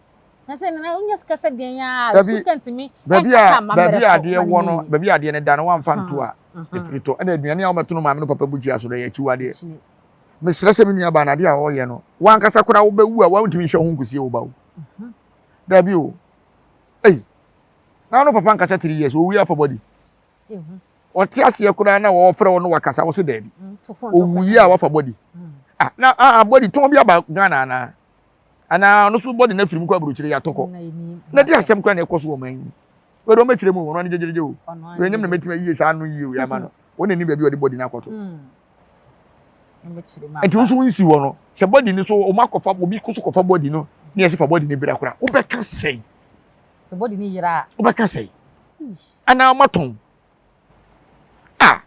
Na sɛ nana wonya sika sɛ deɛn a Dabi, sika ntumi baabi ɛnkata a amammerɛ baabi a so adeɛ ma no wɔ nyɛ no, yie. baabi a adeɛ no da no wamfa nto a ɛfiri tɔ. Ɛna aduane a wɔmɛto no maame no papa bukyia so no ɛyɛ akyiwadeɛ. Akyire. Mesrɛ sɛ me nua baa no adeɛ a ɔreyɛ no, wankasa koraa wobɛwu a wontumi nhyɛ wo ho nkosie wo ba o. Dabi o. Ei, na no papa nkasa 3 years, owu yɛ afa body. Ehu. Ɔte aseɛ koraa na wɔfrɛ wo no wakasa wo se daabi. Owu yi a wafa body. Ah, na ah, body tɔn bi aba Ghana anaa? Anaa ɔno so body no afiri mu kɔ aburokyire yɛatɔ kɔ. Na de asɛm koraa na ɛkɔ so wɔ man yi mu. Wei de ɔmɛkyerɛ mu o, ɔno ani gyegyegye o. Wei nyɛ me na mɛtumi ayie saa ano yie wei ama no. Wɔn na nim baabi a ɔde body no akɔto. Nti wo nso wonsi hɔ no, sɛ body no so wɔn akɔfa obi so kɔfa body no ne yɛsɛ fa body no bra koraa, wobɛka sɛn? Sɛ body no yera a. Wobɛka sɛn? Anaa wɔatɔn. Ah!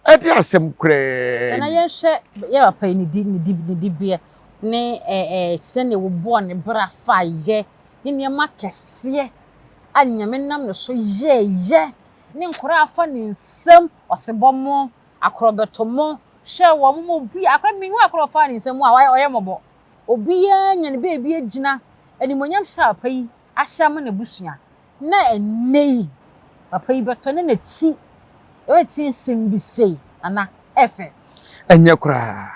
Ɛde asɛm koraa Na ni. yɛnhwɛ yɛ papa yi ne di ne di ne dibeɛ ne ɛɛ sɛnea wɔbɔɔ ne bra fa yɛ ne nneɛma kɛseɛ a Nyame nam ne so yɛɛyɛ ne nkwadaa afa ne nsam ɔsebɔ mo akorɔbɛto mo. hwɛ wɔn ma obi akora mehu akora ɔfaa ne nsam a ɔyɛ mmɔbɔ. Obiara nya ne baabi agyina. Animuonyam hyɛ a papa yi ahyɛ ama n'abusua. Na ɛnnɛ yi papa yi bɛtɔ ne n'akyi ɛbɛte nsɛm bi sei nana ɛfɛ. Ɛnyɛ koraa.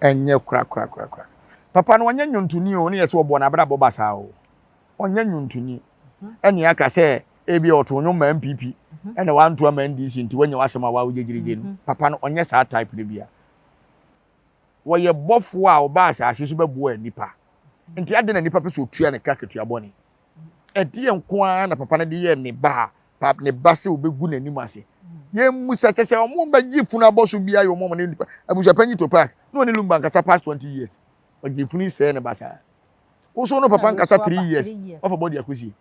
Ɛnyɛ korakorakorakora. Papa no ɔnyɛ nnwontoni o, ne yɛ sɛ ɔbɔ n'abrabɔ basaa o. Ɔnyɛ nnwontoni. Ɛne aka sɛ ebi ɔto nnwom ma NPP ɛna wanto ama NDC nti wanya w'asɛm a wawogyegyerigye no. Papa no ɔnyɛ saa type no bia. Wɔyɛ bɔfoɔ a ɔba asase so bɛboa nnipa. Nti adɛn na nnipa pɛ sɛ ɔtua ne ka akatua bɔne? Ɛdeɛ nko ara na papa no de yɛɛ ne ba a ne ba sɛ ɔbɛgu n'anim ase. Yɛmmusa kyɛ sɛ ɔmo bɛgye funu abɔ so biara yɛ ɔmo ɔmo ne nipa. Abusuapanyin to park na ɔne Lumba nkasa past 20 years. Ɔgye funu sɛɛ ne ba saa. Woso no papa nkasa 3 years. Wafa bɔdi akosie.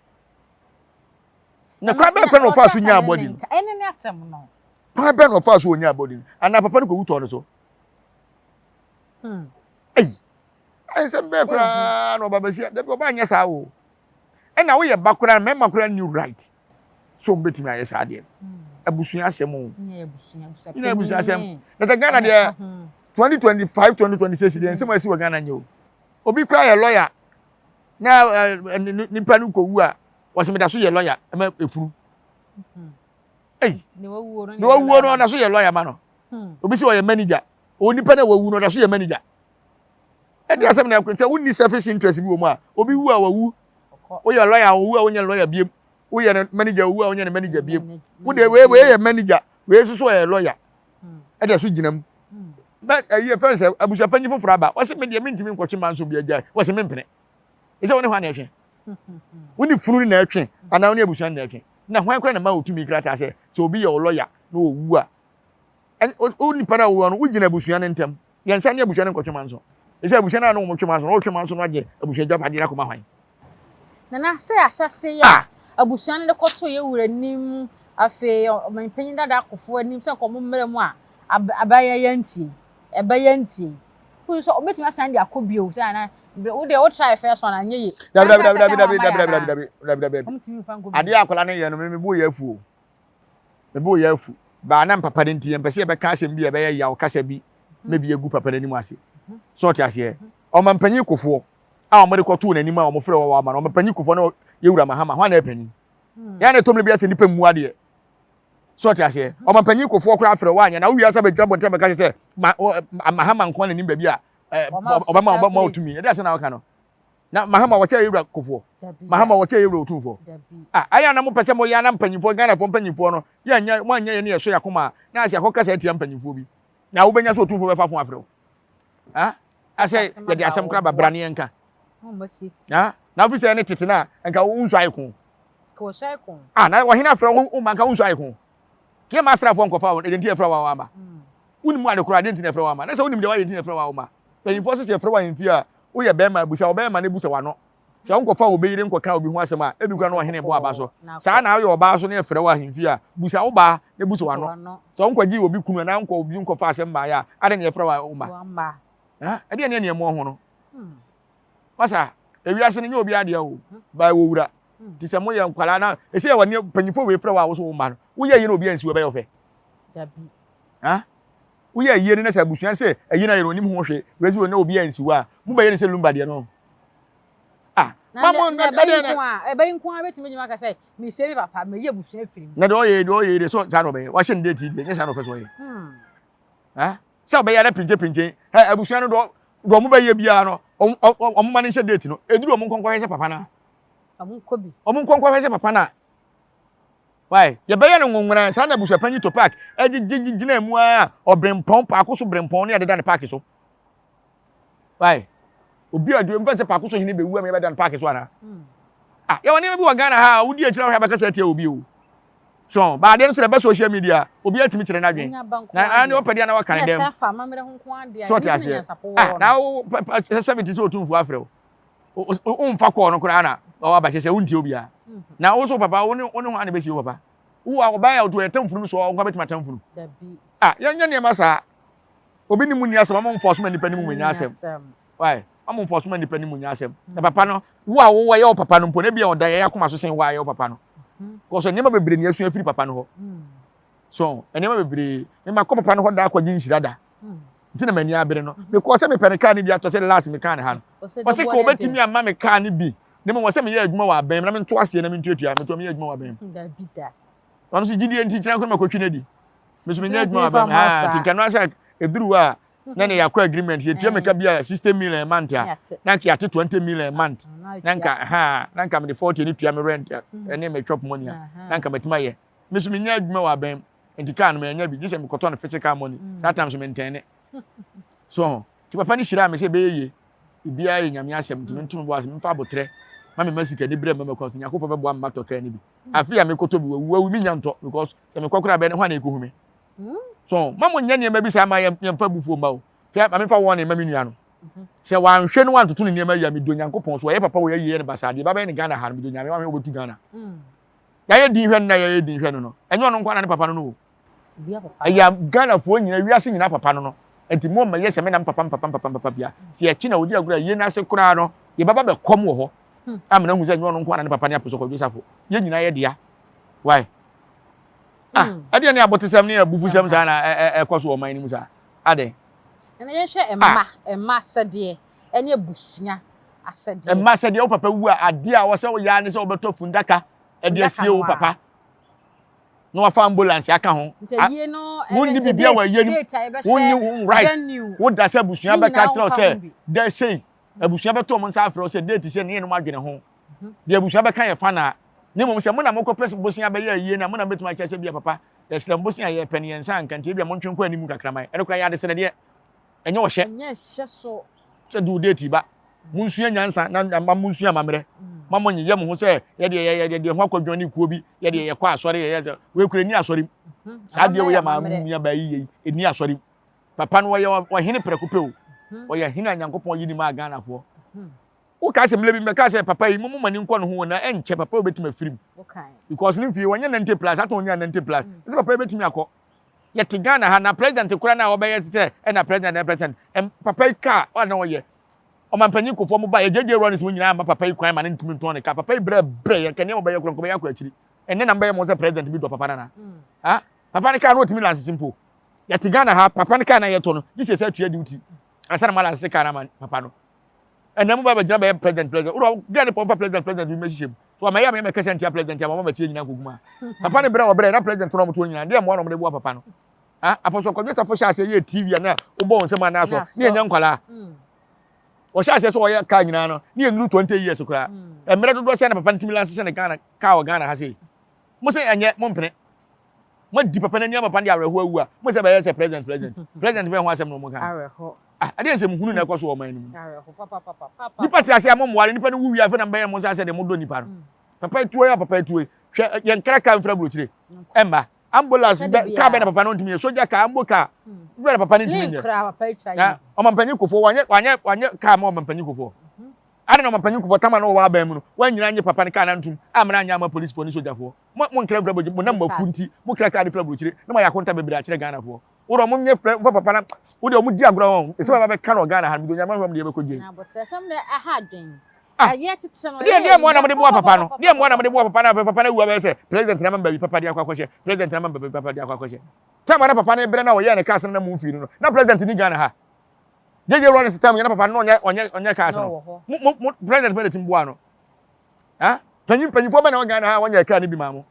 Na kwan bɛn kwan na ɔfaa so nyaa bɔdi no? Ɛne ne asɛm no. Kwan bɛn na ɔfaa so onyaa bɔdi no? Anaa papa no kɔwu tɔɔ no so? Hmm. Ei, nsɛm bɛɛ koraa na ɔba bɛsi dabi ɔba nyɛ saa o. Ɛna woyɛ ba koraa mmarima koraa new right. So wɔn bɛtumi ayɛ saa deɛ no. Hmm. Abusua asɛm o. Nyɛ abusua asɛm. Na sɛ Ghana deɛ 2025 2026 deɛ nsɛm a ɛsi wɔ Ghana nyɛ o. Obi koraa yɛ lawyer na nipa no kɔwu a wɔsɛ meda so yɛ lawyer ɛma efunu. Hmm. Ei, na wawuo no ɔda so yɛ lawyer ma no. Hmm. Obi sɛ ɔyɛ manager. Onipa na wawu no ɔda so yɛ manager. Ɛde asɛm na ɛkɔ sɛ wonni selfish interest bi wɔ mu a obi wu a wawu. Woyɛ lawyer a owu a wonyɛ lawyer biem. Woyɛ no manager owu a wonyɛ no manager biem. Wo deɛ wei wei yɛ manager wei nso so ɔyɛ lawyer. Hmm. Ɛde so gyina mu. Hmm. Mɛ ɛyi fɛn sɛ abusuapanyin foforɔ aba wɔsi mi deɛ mi ntumi nkɔtwe manso bi agya wɔsi mi mpene. Ɛsɛ wɔn ne hwan na ɛtwe. Wo ne funu na ɛtwe anaa wo ne abusua na ɛtwe. Na hwan koraa na ma otumi krataa sɛ sɛ obi yɛ ɔlɔya na owu a wo nipa no a owuo no wogyina abusua no ntam. Yɛn nsa ne abusua no nkɔtwe manso. Ɛsɛ abusua no a na wɔn twe manso no wɔtwe manso no agye abusua agyapadeɛ no akɔma hwan? Nana sɛ ahyɛse yi a abusua no de kɔto yɛ wura anim afei ɔmanpanyin dada akofo anim sɛ nka wɔn mmra mu a abɛyɛ yɛntie ɛbɛyɛ ntie Wohu sɛ ɔbɛtumi asan de akɔ bio sɛ ana wo deɛ wo try first one anyɛ yie. Dabi dabi dabi dabi dabi dabi dabi dabi dabi dabi dabi. Ɔmo mfa nkɔ bio. Adeɛ akwadaa no yɛ no me bo yɛ afu o. Me bo yɛ afu. Baa na mpapa no nti yɛn pɛ sɛ yɛbɛka asɛm bi a ɛbɛyɛ yaw kasa bi na bi agu papa n'anim ase. So ɔte aseɛ. Ɔmampanyin kofoɔ a wɔde kɔtoo n'anim a wɔfrɛ wɔ ama no ɔmampanyin kofoɔ no yɛwura Mahama hwan na ɛpanyin. Yɛn na ɛtɔm no bi asɛ nipa mmu adeɛ. So ɔte aseɛ. Ɔmampanyin kofoɔ koraa frɛ woanyɛ na wowie asɛ bɛgyina bɔnten bɛka kyerɛ sɛ ma Mahama nko na nim baabi a ɔbɛma ɔbɛma ɔtumi. Ɛde asɛ na ɔka no. Na Mahama wɔkyɛ yɛwura kofoɔ. Mahama wɔkyɛ yɛwura otumfoɔ. Ah, ayɛ na mopɛ sɛ moyɛ na mpanyinfoɔ Ghanafoɔ mpanyinfoɔ no yɛnyɛ mo anyɛ yɛ ne yɛsɔ yɛ akoma a na asɛ akɔ kasa atia mpanyinfoɔ bi. Na wobɛnya sɛ otumfoɔ bɛfa fo afrɛ wo. Ah, asɛ yɛde asɛm koraa ba bra ne yɛnka. Ah, na wofi sɛ ɛne tete no a nka wonsu ayɛ ko. Ah, na ɔhene afrɛ wo wo ma nka wonsu ayɛ ko. Yɛ ma asraafoɔ nkɔfa wo, ɛdeɛ nti yɛfrɛ wo a wama. Wonim ade koraa, adeɛ nti na yɛfrɛ wo ama. Na sɛ wonim deɛ wayɛ nti na yɛfrɛ wo a woma. Mpanyinfoɔ sɛ sɛ yɛfrɛ wo ahemfie a, woyɛ bɛrima busa ɔbɛrima no busa w'ano. Sɛ wonkɔfa obi yere nkɔka obi ho asɛm a, ebi koraa na ɔhene bɔ aba so. Saa na woyɛ ɔbaa so na yɛfrɛ wo ahemfie a, busa wo baa na busa w'ano. Sɛ wonkɔgye obi kunu anaa wonkɔ obi nkɔfa asɛm mmaeɛ a, adɛn na yɛfrɛ wo a woma? Ɛdeɛ ne ɛneɛmoɔ ho no. Masa, ewiase no nyɛ obi adeɛ o, ba ɛwɔ wura. Nti sɛ moyɛ nkwadaa na ɛsɛ yɛ wɔne mpanyinfoɔ wei frɛ wo a wo so wo mma no, woyɛ yie na obi ansi wo ɛbɛyɛ wo fɛ. Dabi. Ha? Woyɛ yie no na sɛ abusua sɛ ɛyi na yɛ no onim ho hwee, wei sɛ na obi ansi wo a, mobɛyɛ no sɛ lumba deɛ no. Ah, ma mo na ɛbɛyi nko a, ɛbɛyi nko a bɛtumi gyina aka sɛ mesie me papa, meyi abusua firi mu. Na deɛ ɔyɛ deɛ ɔyɛ deɛ so saa na ɔbɛyɛ, wahyɛ no date deɛ, nyɛ saa na ɔpɛ sɛ ɔyɛ. Hmm. Ha? Sɛ ɔbɛyɛ na pinkye pinkye, ɛ abusua no deɛ deɛ ɔmo bɛyɛ biara no, ɔmo ɔmo ma no nhyɛ date no, eduru ɔmo nkɔnkɔhwɛ sɛ papa no a. Ɔmo nkɔ bi. Ɔmo nkɔnkɔhwɛ sɛ papa no a. Why? Yɛbɛyɛ no nwonwona saa na abusuapanyin to park ɛgyegye gyina mu a ɔbrempɔn paako so brempɔn ne yɛdeda ne park so. Why? Obi a ɔde mfa sɛ paako so hene bɛwu ama yɛbɛda ne park so anaa? Hmm. Ah, yɛwɔ nneɛma bi wɔ Ghana ha a wodi akyire ahwɛ abɛkasa atia obi o. So, ba adeɛ no sɛ ɛbɛ social media obi atumi kyerɛ n'adwene. Na ani ɔpɛ deɛ na waka ne dɛm. So ɔte aseɛ. Ah, na wo sɛ 70 sɛ otumfoɔ afrɛ wo. Womfa kɔɔ no koraa na ɔwɔ abahyɛ sɛ wontie obiara. Mhm. Na wo so papa wo ne wo ne hwan na bɛsie wo papa? Wo a ɔbaa yɛ ɔto ɛtam funu so ɔnkwa bɛtumi atam funu. Ah, yɛnyɛ nneɛma saa. Obi ne mu nni asɛm, ɔmo mfɔ so ma nipa ne mu nyɛ asɛm. Why? Ɔmo mfɔ so ma nipa ne mu nyɛ asɛm. Na papa no, wo a wowɔ yɛ wo papa no mpo, na ebia ɔda yɛ akoma so sen wo a yɛ wo papa no. Kɔsɔ nneɛma bebree na yɛasua afiri papa no hɔ. So, nneɛma bebree. Mema kɔ papa no hɔ da akɔgye nhyira da. Nti na m'ani abere no. Mekɔɔ sɛ mepɛ ne kaa no bi atɔ sɛ last mekaa ne ha no. Ɔse ka ɔbɛtumi ama me kaa no bi. Na mmom ɔsɛ meyɛ adwuma wɔ abɛn mu na mento aseɛ na mentuatua. Metoa meyɛ adwuma wɔ abɛn mu. Ɔno nso gyidie nti kyerɛ nko na makɔtwi no adi. Me nso menyɛ adwuma wɔ abɛn mu. Nti nka no asɛ ɛduru hɔ a na ne yɛakɔ agreement yɛtua me ka bi a 60 million a month a na nka yɛate 20 million a month na nka ha na nka mede 40 ne tua me rent ɛne me chop money a na nka matumi ayɛ. Me nso menyɛ adwuma wɔ abɛn mu. Nti kaa no manya bi gye sɛ mekɔtɔ no physical money. Saa time so mentɛne. So nti papa no hyiraa me sɛ ɛbɛyɛ yie. Biribiara yɛ Nyame asɛm nti mento me bo ase memfa abotrɛ ma me ma sika ni berɛ mma makɔ so Nyankopɔn bɛboa me matɔ kaa no bi. Afei a mekɔtɔ bi wawu wawu menya ntɔ because sɛ mekɔ koraa bɛn hwan na ɛkɔhu me. So ma mo nyɛ nneɛma bi saa ma yɛmfa abufuo mma o. Hwɛ ma memfa wɔne ma me nua no. Sɛ wanhwɛ no wantoto ne nneɛma yie a medɔ Nyankopɔn so ɔyɛ papa wɔ yɛ yie no basaa deɛ ɛba bɛyɛ no Ghana ha no medɔ Nyame wanhwɛ wobɛtu Ghana. Yɛayɛ din hwɛ no na yɛyɛ din hwɛ no no ɛnyɛ ɔno nko ara ne papa no no o. Ɛyɛ Ghanafoɔ nyina wiase nyina papa no no. Nti mo mma yɛ sɛ me na mpapa mpapa mpapa mpapa bia. Sɛ yɛkye na ɔdi agorɔ a yie no ase koraa no yɛbɛba bɛkɔm wɔ hɔ. Amena hu sɛ ɛnyɛ ɔno nko ara ne papa ne Apostle Kwadwo Safo. Yɛn nyinaa yɛ dea. Why? Ah, ɛdeɛ ne abotesɛm ne abufusɛm saa na ɛkɔ so wɔ ɔman no mu saa. Adɛn? Ɛna yɛnhwɛ mma, mma asɛdeɛ ɛne abusua asɛdeɛ. Mma asɛdeɛ, wo papa wu a, adeɛ a wɔsɛ woyɛ ara ne sɛ wobɛtɔ fundaka ɛde asie wo papa na wafa ambulance aka ho. Wonni biribi a wɔayɛ no, wonni wo right, woda sɛ abusua bɛka kyerɛ wo sɛ dɛ sei, abusua bɛto wɔn nsa afrɛ wo sɛ date sei ne yɛnom adwene ho. Deɛ abusua bɛka yɛ fa na, na mmom sɛ mo na mokɔpɛ bosea bɛyɛ ayie no a, mo na mobɛtumi akyerɛ sɛ bia papa, yɛsrɛ mo bosea a yɛpɛ no yɛn nsa anka nti ebia montwe nkɔ anim kakra ma yɛn. Ɛno koraa yɛ adesrɛdeɛ, ɛnyɛ ɔhyɛ. Ɛnyɛ hyɛ so. Sɛ de wo date ba. Monsua nyansa na ma monsua amammerɛ. Ma mo nyeyɛ mo ho sɛ yɛdeɛ yɛyɛ yɛdeɛ ho akɔdwɔn ne kuo bi, yɛdeɛ yɛkɔ asɔre yɛyɛ sɛ wei kura ɛni asɔre mu. Saa adeɛ wei a maa nua baa yi yɛ yi ɛni asɔre mu. Papa no ɔyɛ ɔhene prɛko pɛ o. Ɔyɛ hene a Nyankopɔn yi ne maa Ghanafoɔ. Wokaa sɛ mmerɛ bi mɛkaa sɛ papa yi mo mo mani nkɔ ne ho na ɛnkyɛ papa yi obɛtumi afiri mu. Because ne mfie wɔnyɛ 90 plus atɔn ɔnya 90 plus. Ɛsɛ papa yi bɛtumi akɔ. Yɛte Ghana ha na president koraa na ɔbɛyɛ te sɛ ɛna president ɛna president. Ɛm papa yi kaa ɔna na ɔyɛ. Ɔmampanyin Kufuor mo ba yɛ JJ Rawlings mo nyinaa amma papa yi kwan ma ne ntumi ntɔn ne kaa. Papa yi brɛ brɛ yɛn kɛ nneɛma ɔbɛyɛ koraa nkɔbɛyɛ akɔ akyiri. Ɛnɛ na mbɛyɛ mo sɛ president bi dɔ papa nana. Ha papa ne kaa no ɔtumi lansese mpo. Yɛte Ghana ha papa ne kaa na yɛtɔ no gye sɛ yɛsɛ atua duty ansa na mo alansese kaa no ama papa no. Ɛnɛ mo ba bɛgyina bɛyɛ president president. Wura gɛ ne pɔnfa president president bi mɛhyehyɛ mu. So ama yɛ ama yɛ mɛkasa ntia president ama mama tie nyina nkogu ma. Papa ne brɛ ɔbrɛ na president no ɔmo to nyina deɛ mmoa na ɔmo de boa papa no. Ah apɔsɔ kɔdwe safo hyɛ aseɛ yɛ TV a na wobɔ wɔn nsam anaa so ne yɛnyɛ nkwalaa. Ɔhyɛ aseɛ sɛ ɔyɛ kaa nyinaa no ne yɛnnuru 20 years koraa. Mmerɛ dodoɔ sɛ na papa no tumi lanse sɛ ne Ghana kaa wɔ Ghana ha sei. Mo sɛ ɛnyɛ mo mpene. Mo adi papa no ani ama papa no de awerɛhoɔ awu a mo sɛ bɛyɛ sɛ president president. President bɛn ho asɛm na ɔmo ka. Ah, ɛdeɛ nsɛm hunu na ɛkɔ so wɔ ɔman no mu. Nipa te ase a mo mmoa no, nipa no wu wie afei na mbɛyɛ mo nsa sɛ deɛ mo dɔ nipa no. Papa etuo yɛ papa etuo yi. Hwɛ yɛn kra kaa mfira burokyire. Ɛmba. Ambulance bɛ kaa bɛ na papa no ntumi yɛ. Soja kaa, ambo kaa. Bɛ na papa no ntumi nyɛ. Na ɔmampanyin kofoɔ wanyɛ wanyɛ wanyɛ kaa ma ɔmampanyin kofoɔ. Ade na ɔmampanyin kofoɔ tama na ɔwɔ aban mu no wanyina nye papa no kaa na ntum amena anyɛ ama polisifoɔ ne sogyafoɔ. Mo mo nkra mfira burokyire mo nam mo afu nti mo kra kaa de fira burokyire na mo ayɛ akonta bebree akyerɛ Ghanafoɔ. Wode ɔmo nyɛ pɛ nfa papa na wode ɔmo di agorɔ wɔn ɛsɛ bɛba bɛka no Ghana ha no mede onyame ahwɛ ɔmo deɛ bɛkɔ gye. Na abɔterɛsɛm na ɛha adwen. Ah ɛyɛ tete no deɛ deɛ mmoa na mode boa papa no deɛ mmoa na mode boa papa no afei papa no awu abɛyɛ sɛ president na ama baabi papa de akɔ akɔhyɛ president na ama baabi papa de akɔ akɔhyɛ time na papa no brɛ na ɔyɛ ne cars no na mo mfii no no na president ni Ghana ha JJ Rawlings time yɛ na papa no ɔnyɛ ɔnyɛ ɔnyɛ cars no mo mo mo president bɛ na tim boa no ah panyin panyinfoɔ bɛ na wɔ Ghana ha wɔnyɛ car no bi maa mo.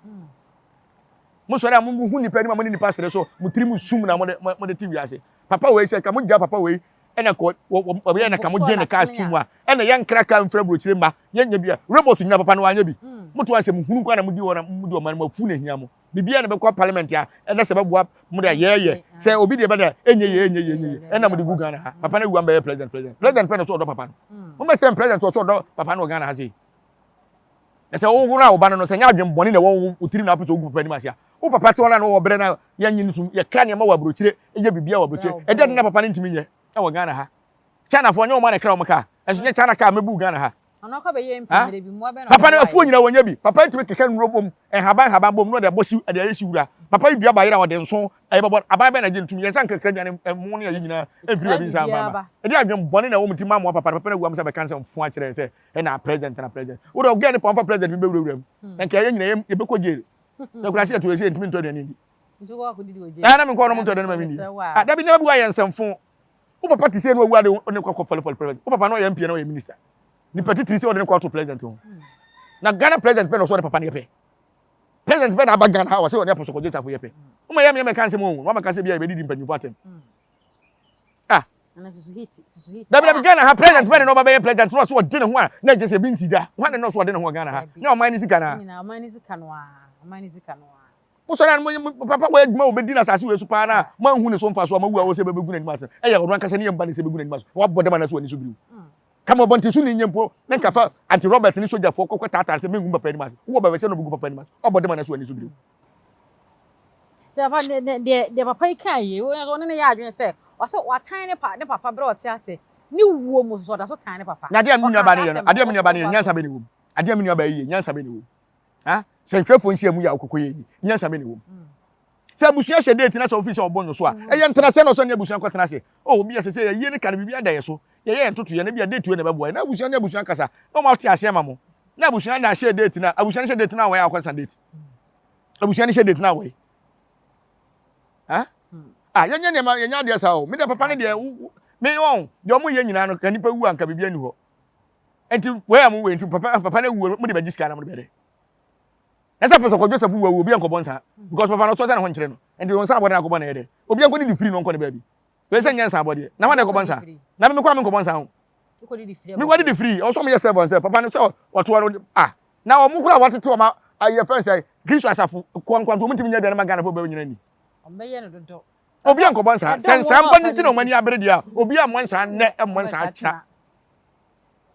Mo sɔre a mo hu nipa anim a mo ne nipa sere so mo tirim sum na mo de mo de te wiase. Papa wei sɛ ka mo gya papa wei ɛna kɔ wɔyɛ na ka mo gye ne cars tu mu a ɛna yɛn nkra kaa mfra burokyire mma yɛn nyɛ bi a robot nyina papa no wanyɛ bi. Mm. Mo to asɛ mo hunu nkwa na mo di wɔn mo di ɔman mo afu na hia mo. Biribiara na bɛkɔ parliament a ɛna sɛ bɛboa mo de yɛyɛ sɛ obi deɛ bɛda ɛnyɛ yɛ ɛnyɛ yɛ ɛnyɛ yɛ ɛna mo de gu Ghana ha. Papa no awu ambɛyɛ president president president pɛ na so ɔdɔ papa no. Mm. Mo mɛsɛn president so ɔdɔ papa no wɔ Ghana ha sei. Na sɛ wo no a wo ba no no, sɛ nyɛ adwen bɔne na ɛwɔ wo tirim na wopɛ sɛ wogu papa anim ase a, wo papa te hɔ no a na ɔwɔ berɛ na yɛnye no sum, yɛkra nneɛma wɔ aburokyire, yɛ biribiara wɔ aburokyire. Ɛdeɛ ade na papa no ntumi nyɛ wɔ Ghana ha. Chinafoɔ nyɛ wɔn a na ɛkra wɔn kaa, ɛnso nyɛ China kaa mɛbu Ghana ha. Ha? Papa no afuo nyina wɔnyɛ bi. Papa yi tumi keka nnuro bom, nhaban nhaban bom na ɔde abɔ hyiw, ɛde ayɛ hyiwura. Papa yi dua bayerɛ a ɔde nso ɛyɛ bɛbɔ. Aban bɛn na gye ntum? Yɛn nsa nkekra aduane, ɛmo ne ayi nyinaa ɛmfiri baabi nsa mfa mma. Ɛdeɛ adwen bɔne na ɛwɔ mo ti ma amoa papa no, papa no awu a mo sa bɛka nsɛm fo akyerɛ yɛn sɛ ɛna president na president wo dɛ gɛn ne pɔnfa president bi bɛwurawura mu na nka yɛn nyina yɛbɛkɔ jail na kura se yɛto yɛsɛ yɛntumi ntɔ aduane ndi. Ɛɛ na menkɔ ɔnom ntɔ aduane ma menni. Ah, dabi nneɛma bi wɔ ayɛ nsɛmfo. Wo papa te sɛ no awu ade ne kɔ kɔ president. Wo papa no ɔyɛ MP na ɔyɛ minister. Nipa titiri sɛ ɔde ne kɔ ato president ho. Na Ghana president pɛ na ɔsɔ ne papa no yɛ pɛ. President pɛ na aba Ghana ha ɔsɛ ɔne Apostle Kwadwo Safo yɛ pɛ. Woma yɛ me mɛka nsɛm o, wama ka sɛ bi a yɛbɛdidi mpanyimfo atɛm. Ah. Dabi dabi Ghana ha president bɛne na ɔba bɛyɛ president na ɔso ɔde ne ho a na ɛkyɛ sɛ ebi nsi da. Hwan na ɔso ɔde ne ho wɔ Ghana ha? Nyɛ ɔman ne sika na. Wosɔre a mo papa wɔ adwuma wɔbɛdi na asase wei so paa na moanhu ne so mfa so a moawu a wɔ sɛ bɛbɛgu n'anim ase. Ɛyɛ ɔno ankasa ne yam ba ne sɛ bɛgu n'anim ase. Wabɔ dam anaasɛ w'ani so biriw. Kama ɔbɔnten so ne nyɛ mpo na nka fa anti Robert ne sogyafoɔ kɔkɔ taataa sɛ mengu papa anim ase. Wowɔ bɛbɛ sɛ na ɔbɛgu papa anim ase. Ɔbɔ dam anaasɛ w'ani so biriw. Nti papa ne ne deɛ deɛ papa yi kaa yie wɔn nso ɔne ne yɛ adwene sɛ ɔsɛ watan ne pa ne papa berɛ ɔte ase ne wuo mu nso ɔda so tan ne papa. Na adeɛ a me nua ba no yɛ no adeɛ a me nua ba no yɛ nyansa bɛ ne wɔ mu adeɛ a me nua ba yi yɛ nyansa bɛ ne wɔ mu ha sɛntwerɛfoɔ nhyia mu yɛ a ɔkɔkɔ yɛ yi nyansa bɛ ne wɔ mu sɛ abusua hyɛ date na sɛ ofi sɛ ɔbɔ nyo so a ɛyɛ ntena sɛ na ɔsɛ ne abusua nkɔtena ase oh obi ɛsɛ sɛ yɛyie ne ka no biribi ada yɛ so yɛyɛ yɛn ntoto yɛn na bi a date wei na ɛbɛboa yɛ na abusua ne abusua kasa na wɔn ate aseɛ ma mo na abusua na ahyɛ date na abusua no hyɛ date na wɔyɛ akɔsa date abusua no hyɛ date na wɔyɛ ha ah yɛnyɛ nneɛma yɛnyɛ adeɛ saa o me deɛ papa ne deɛ me wɔn deɛ wɔn yɛ nyinaa no ka nipa wu anka biribi ani hɔ nti wei a mo wei nti papa papa no wu mo de bɛgye sika na mo de bɛde ɛsɛ pɛ sɛ kɔ Joseph wu awu obi ankɔbɔ nsa because papa no ɔtɔ sɛ ne ho nkyerɛ no nti wɔn nsa abɔde na akɔbɔ na yɛ dɛ obi ankɔ didi firi no nkɔ ne baabi wei sɛ nyɛ nsa abɔdeɛ na wɔn na ɛkɔbɔ nsa na me kɔ a me nkɔbɔ nsa ho me kɔ didi firi ɔsɔ mo yɛ sɛfɔn sɛ papa no sɛ ɔtoa no ah na wɔn kura wɔtete wɔn ayɛ fɛn sɛ Kristo asafo kɔnkɔn to wɔn ntumi nyɛ aduane ma Ghana fo bɛyɛ nyina ni obi ankɔbɔ nsa sɛ nsa mpa ne ti na wɔn ani abere deɛ obi ammɔ nsa nnɛ mmɔ nsa akyena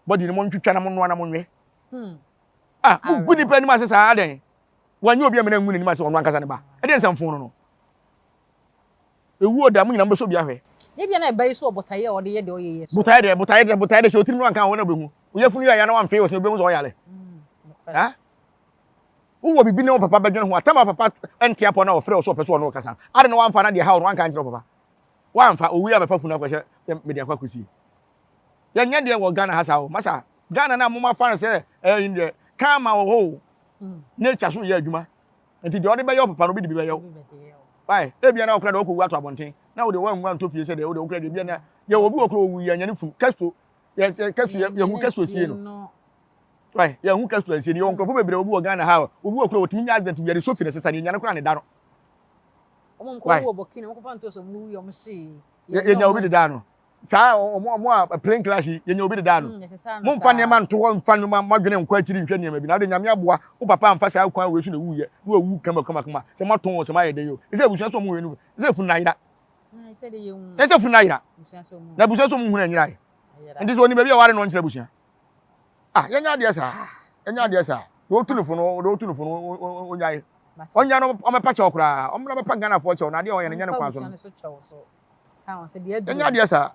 bɔdi no mo ntwitwa na mo noa na mo nwe ah mo gu nipa anim ase saa adɛn wɔnyɛ obi amena ngu n'anim ase ɔno ankasa ne ba ɛdeɛ nsɛmfo no no Ewu ɔda mo nyinaa mobɛsɔ bi ahwɛ. Nyɛ bia na ɛba yi so wɔ botaeɛ a ɔde yɛ deɛ ɔyɛ yɛ so. Botaeɛ deɛ botaeɛ deɛ botaeɛ deɛ hyɛ otirim no anka ho na obehu. Wo yafunu yɛ ya na wamfee wo se obehu sɛ ɔyare. Ha? Wowɔ biribi ne wo papa bɛdwene ho a tam a papa nte apɔ na ɔfrɛ wo sɛ ɔpɛ sɛ ɔne wo kasa. Ade na wamfa na deɛ haw no wanka ankyerɛ wo papa. Wamfa owu yi a bɛfa funu akɔhyɛ sɛ mede akɔ akɔsie. Yɛnyɛ deɛ wɔ Ghana ha saa o. Masa Ghana na moma fa no sɛ ɛyɛ deɛ karma wɔ hɔ o. Nature so yɛ adwuma. Nti deɛ ɔde bɛyɛ wo papa no obi de bi bɛyɛ wo. Why? Ebia na ɔkora deɛ ɔkɔwu ato abɔnten na wode wanwu antɔ fie sɛ deɛ wode wokora deɛ ebia na yɛ obi wɔ kora owu yɛ anya ne funu Castro yɛ yɛ Castro yɛ yɛhu Castro sie no. Why? Yɛhu Castro nsie no yɛwɔ nkurɔfoɔ bebree obi wɔ Ghana ha obi wɔ kora wɔtumi nya accident wia de sofi ne sesa ne nya no kora ne da no. Why? Yɛnya obi dedaa no. Saa ɔmo ɔmo a plane crash yi yɛnya obi dedaa no. Momfa nneɛma nto hɔ mfa nneɛma mo adwene nkɔ akyiri nhwɛ nneɛma bi na wode nyame aboa wo papa amfa saa kwan wei so na ewuiɛ na wawu kama kama kama sɛ moatɔn o sɛ moayɛ dɛn o ɛsɛ abusua sɛ ɔmo wei no ɛsɛ funu no ayera ɛsɛ funu no ayera na abusua sɛ ɔmo hunu anyera yɛ nti sɛ onim baabi a ɔware no ɔnkyerɛ abusua ah yɛnyɛ adeɛ saa yɛnyɛ adeɛ saa deɛ ɔtu no fo no deɛ ɔtu no fo no ɔnyae ɔnya no ɔmɛpa kyɛw koraa ɔmena bɛpa Ghanafoɔ kyɛw na adeɛ ɔyɛ no nyɛ no kwan so no Ɛnyɛ adeɛ saa.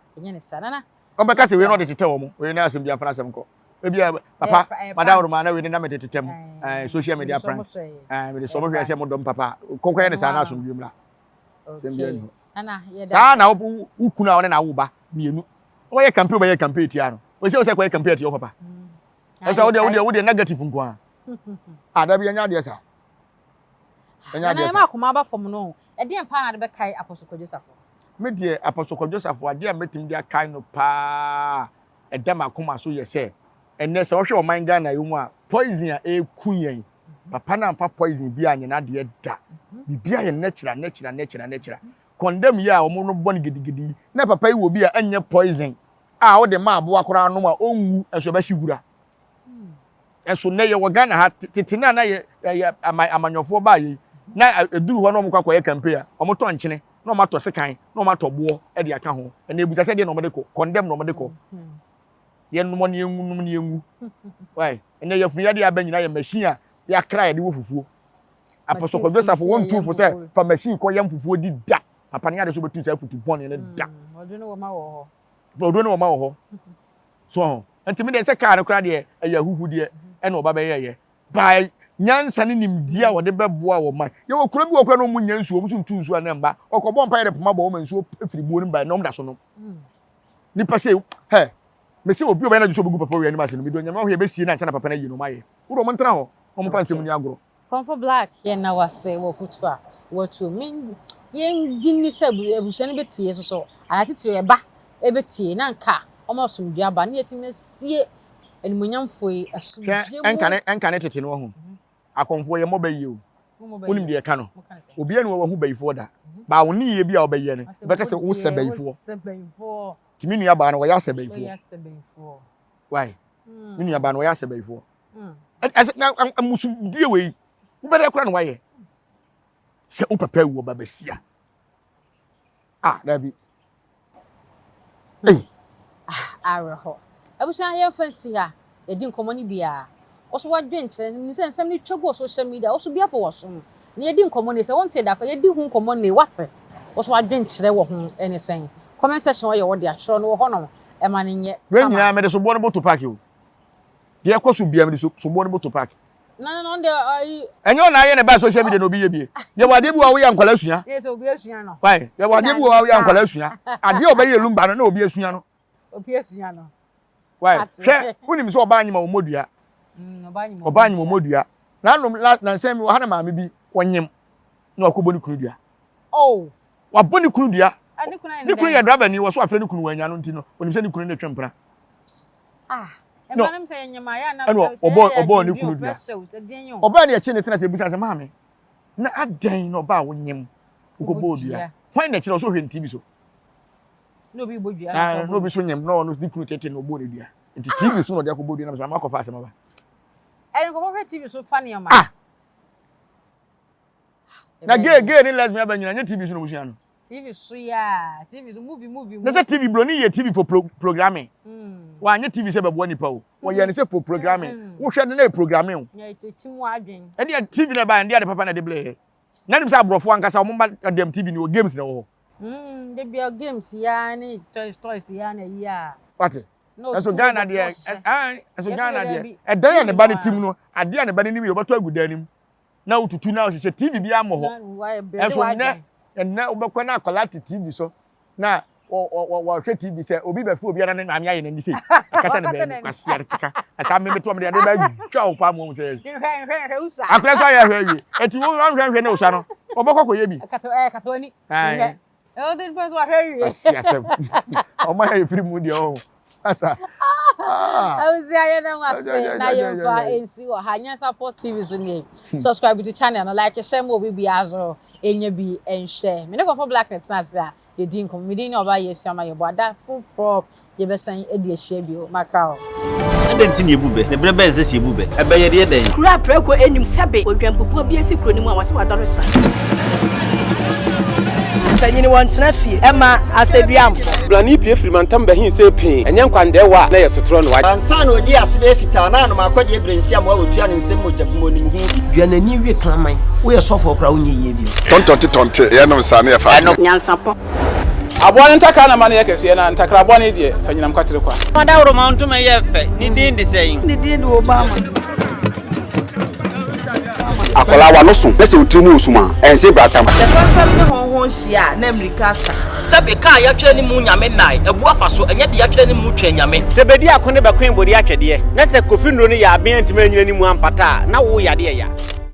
Ɔbɛka sɛ wei na ɔde tetɛ wɔn, wei na asɛm bi afra asɛm kɔ. Ebi a papa madaworo ma na wei na mede tetɛ mu ɛɛ social media prank ɛɛ mede sɔ mo hwɛ sɛ mo dɔm papa kɔkɔ yɛ ne saa na asomdwe mmra. Sɛm bi ɛni hɔ. Saa na wo kunu a ɔne na awo ba mmienu. Wɔyɛ campaign wɔyɛ campaign tia no. Wɔsɛ wɔsɛ kɔyɛ campaign tia wo papa. Ɛsɛ wo deɛ wo deɛ wo deɛ negative nko ara. Ah dabi ɛnyɛ adeɛ saa. Ɛnyɛ adeɛ saa. Nana yɛ ma akoma aba fam no. Ɛdeɛn paa na ade bɛkae Apostle Kwadwo Safo? Me deɛ Apostle Kwadwo Safo adeɛ a mɛtumi de akae no paa a ɛda m'akoma so yɛ sɛ ɛnnɛ sɛ wohwɛ ɔman Ghana yi mu a poison a ɛreku yɛn papa no amfa poison bi anyɛ n'adeɛ da biribi ayɛ natural natural natural natural condemn yi a wɔn no bɔ no gidigidi yi na papa yi wɔ bi a ɛnyɛ poison a wode ma aboa koraa nom a ɔnwu ɛso ɛbɛhye wura Ɛso nnɛ yɛwɔ Ghana ha tete no a na yɛ yɛ ama amanyɔfoɔ baa yɛ yi na ɛduru hɔ na wɔn kɔ akɔyɛ campaign a wɔn tɔ nkyene na wɔn atɔ sekan na wɔn atɔ boɔ de aka ho ɛna ebusa sɛ deɛ na wɔn de kɔ condemn na wɔn de kɔ yɛn nom ne yɛn nom ne yɛn ngu wai ɛnɛ yɛfunu yadeɛ aba nyinaa yɛ machine a yɛakra yɛde wɔ fufuo apɔsɔkɔdwo safo wɔn tu fo sɛ fa machine kɔ yɛn fufuo di da papa ne ade so bɛtu saa futu bɔne no da ɔduro ne wɔma wɔ hɔ ɔduro ne wɔma wɔ hɔ so ho nti me deɛ sɛ kaa no koraa deɛ ɛyɛ ahuhudeɛ ɛna ɔba bɛyɛɛyɛ baa nyansa ne nimdeɛ a wɔde bɛboa wɔn man yɛwɔ kuro bi wɔ kora na wɔn nya nsuo wɔn nso ntu nsuo a na mba ɔkɔbɔ mpa yɛ de poma bɔ wɔn nsuo firi buo no ba na wɔn da so nom nipa sɛ hɛ mesi obi ɔbɛyɛ na so obi gu papa wia anim ase no mi do nyame ɔhwɛ yɛbɛsie na nsa na papa no ayi no ɔmo ayɛ wode ɔmo ntena hɔ ɔmo fa nsɛm ni agorɔ. Kɔmfo Black yɛn na wase wɔ foto a watu. Me yɛn gye nni sɛ abusua no bɛtie nso so anaa titiriw ɛba ɛbɛtie na nka wɔn asomdwoe aba na yɛatumi asie animuonyamfoɔ yi Hwɛ asomdwoe mu. ɛnkane ɛnkane tete no wahu akɔmfoɔ yɛ mmɔ bɛ yie o wonim deɛ ɛka no obiara ni wɔ wahu bayifoɔ da baa wo nneyɛɛ bi a wobɛyɛ no bɛka sɛ wosɛ bayifoɔ nti me nua baa no wɔyɛ asɛ bayifoɔ why me nua baa no wɔyɛ asɛ bayifoɔ ɛsɛ na mmusudie wei wobɛdɛ kora na wayɛ sɛ wo papa awu ɔba bɛsia ah dabi Ei. Ah, awerɛhɔ. Abusua yɛmfa nsi ha. Yɛdi nkɔmmɔ no bi a, wo so w'adwenkyerɛ, menim sɛ nsɛm no twa gu wɔ social media, wo so bi afɔ w'asom. Na yɛdi nkɔmmɔ no yi, sɛ wontee da koraa, yɛdi ho nkɔmmɔ nnɛ yi, woate? Wo so w'adwenkyerɛ wɔ ho ne sɛn? Comment section hɔ yɛ wo dea, twerɛ no wɔ hɔnom ma no nyɛ Wei kama. nyinaa mede soboɔ no bɔto park o. Deɛ ɛkɔ so biara mede soboɔ no bɔto park. Na na ɔno deɛ ayi. Ɛnyɛ ɔna ayɛ ne ba social media na obi yɛ bie. Yɛwɔ adeɛ bi wɔ a woyɛ nkwadaa sua. Yɛ sɛ obi asua no. Why? Yɛwɔ adeɛ bi wɔ a woyɛ nkwadaa sua. Adeɛ a ɔbɛyɛ lumba no na obi asua no. Obi asua no. Why? Hwɛ, wonim sɛ ɔbaa nyima ɔmmɔ dua. Ɔbaa nyima ɔmmɔ dua. Nanom la nansa mi wɔ ha na maame bi ɔnyem na wakɔbɔ ne kunu dua. Oh. Wabɔ ne kunu dua. Ne kunu yɛ driver ni wɔ so afrɛ ne kunu wanya no nti no onim sɛ ne kunu ne twe mpena. Ah. No. Ɛna ɔbɔ ɔbɔ ne kunu dua. Ɔbaa ne akyi ne tena sɛ ebusa sɛ maame na adɛn na ɔbaa wonyem wokɔbɔ dua. Hwan na kyerɛ ɔsɛ ɔhwɛ ne TV so. Na obi bɔ dua. Ah, na obi so nyem na ɔno ne kunu tete na ɔbɔ ne dua. Nti TV so na ɔde akɔbɔ dua na sɛ akɔfa asɛm aba. Ɛne nkɔfɔ hwɛ TV so fa nneɛma. Ah. Na gay gay ne lesbian aba nyina nyɛ TV so na ɔmo sua no. TV so yaa TV so movie movie. Na sɛ TV broni yɛ TV for pro programming. Mm. Wanyɛ TV sɛ bɛboa nipa o. Wɔyɛ ne sɛ for programming. Mm. Wohwɛ no na yɛ programming o. Nyɛ ekyi mu adwen. Ɛdeɛ TV na ɛbaeɛ ɛdeɛ ade papa na ɛde blɛ yɛ. Na nim sɛ aborɔfo ankasa wɔn mma dɛm TV ni wɔ games na ɛwɔ hɔ. Mm, de bia games ya ne toys toys ya na yi a. Wate. Ɛso Ghana deɛ ɛn ɛso Ghana deɛ ɛdan a ne ba ne tim no adeɛ a ne ba ne nim yɛ ɔbɛtɔ agu dan nim na wotutu na ɔhyehyɛ TV bi amɔ hɔ. Ɛso nnɛ ɛnnɛ wobɛkɔ na akwadaa te TV so na wɔhwɛ TV sɛ obi bɛfo obi ara ne maame ayɛ n'ani sei akata ne bɛn kwasia keka ɛsa me meto ɔmo de ade bɛtwa wo paa mu ɔmo sɛ akwadaa so ayɛ ahwɛ awie eti wo nhwɛ nhwɛ ne osa no ɔbɛkɔ kɔyɛ bi. Kata w'ani hwɛ ɛwɔ de nipa nso ahwɛ awie. Asi asɛm ɔmo ayɛ efiri mu deɛ ɔho asa. Awusi ayɛ na wase na yɛmfa nsi wɔ ha Nyansapɔ TV so nie. Subscribe to channel no like share ma obi biara so enya bi nhwɛ. Me ne Kɔfɔ Black na tena ase a yɛdi nkɔmmɔ. Me din ne Ɔbaa Yesu ama yɛbɔ ada foforɔ yɛbɛsan adi ahyia bio. Makra hɔ. Adɛn nti na yɛbu bɛ, na berɛ bɛn na ɛsɛ sɛ yɛbu bɛ? Ɛbɛ yɛ deɛ dɛn? Kuro a prako nnim sɛbe odwanbubuo bi asi kuro no mu a wɔse wadɔre sra. Mpanyin wɔntena fie ɛma asɛduamfo. Blani pue firi mantam bɛhe see pee, ɛnyɛ nkwandɛɛwa a na ɛyɛ sotorɔ no wagye. Ansa na odii ase bɛyɛ fitaa na anom akɔdeɛ berɛnsi amoa wɔtua ne nsam mogya bu mu onim ho bi. Dua n'ani we kraman. Woyɛ sɔfoɔ koraa wonyɛ yie bio. Tɔntɔnte tɔnte yɛnom saa ne yɛfa Ɛno. Nyansapɔ. Aboa no ntakra na ma no yɛ kɛseɛ, na ntakra bɔne deɛ, fa nyinam kwatere kwa. Ɔdawuroma ntoma yɛ fɛ, ne din de sɛn? Ne din de Obama. Akwadaa w'ano so na sɛ wo tiri mu wɔ sum a, ɛnse bratam. Sɛ fɛmfɛm ne hɔnhɔn hyia a, na mmirika asa. Sɛbe kaa yɛatwerɛ ne mu nyame nnae, abu afa so, ɛnyɛ de yɛatwerɛ ne mu twɛn nyame. Sɛ bedi ako ne bɛkoe bode atwɛdeɛ, na sɛ Kofi nnuro no yɛ aben antumi anyina ne mu ampata a, na wo yadeɛ ya.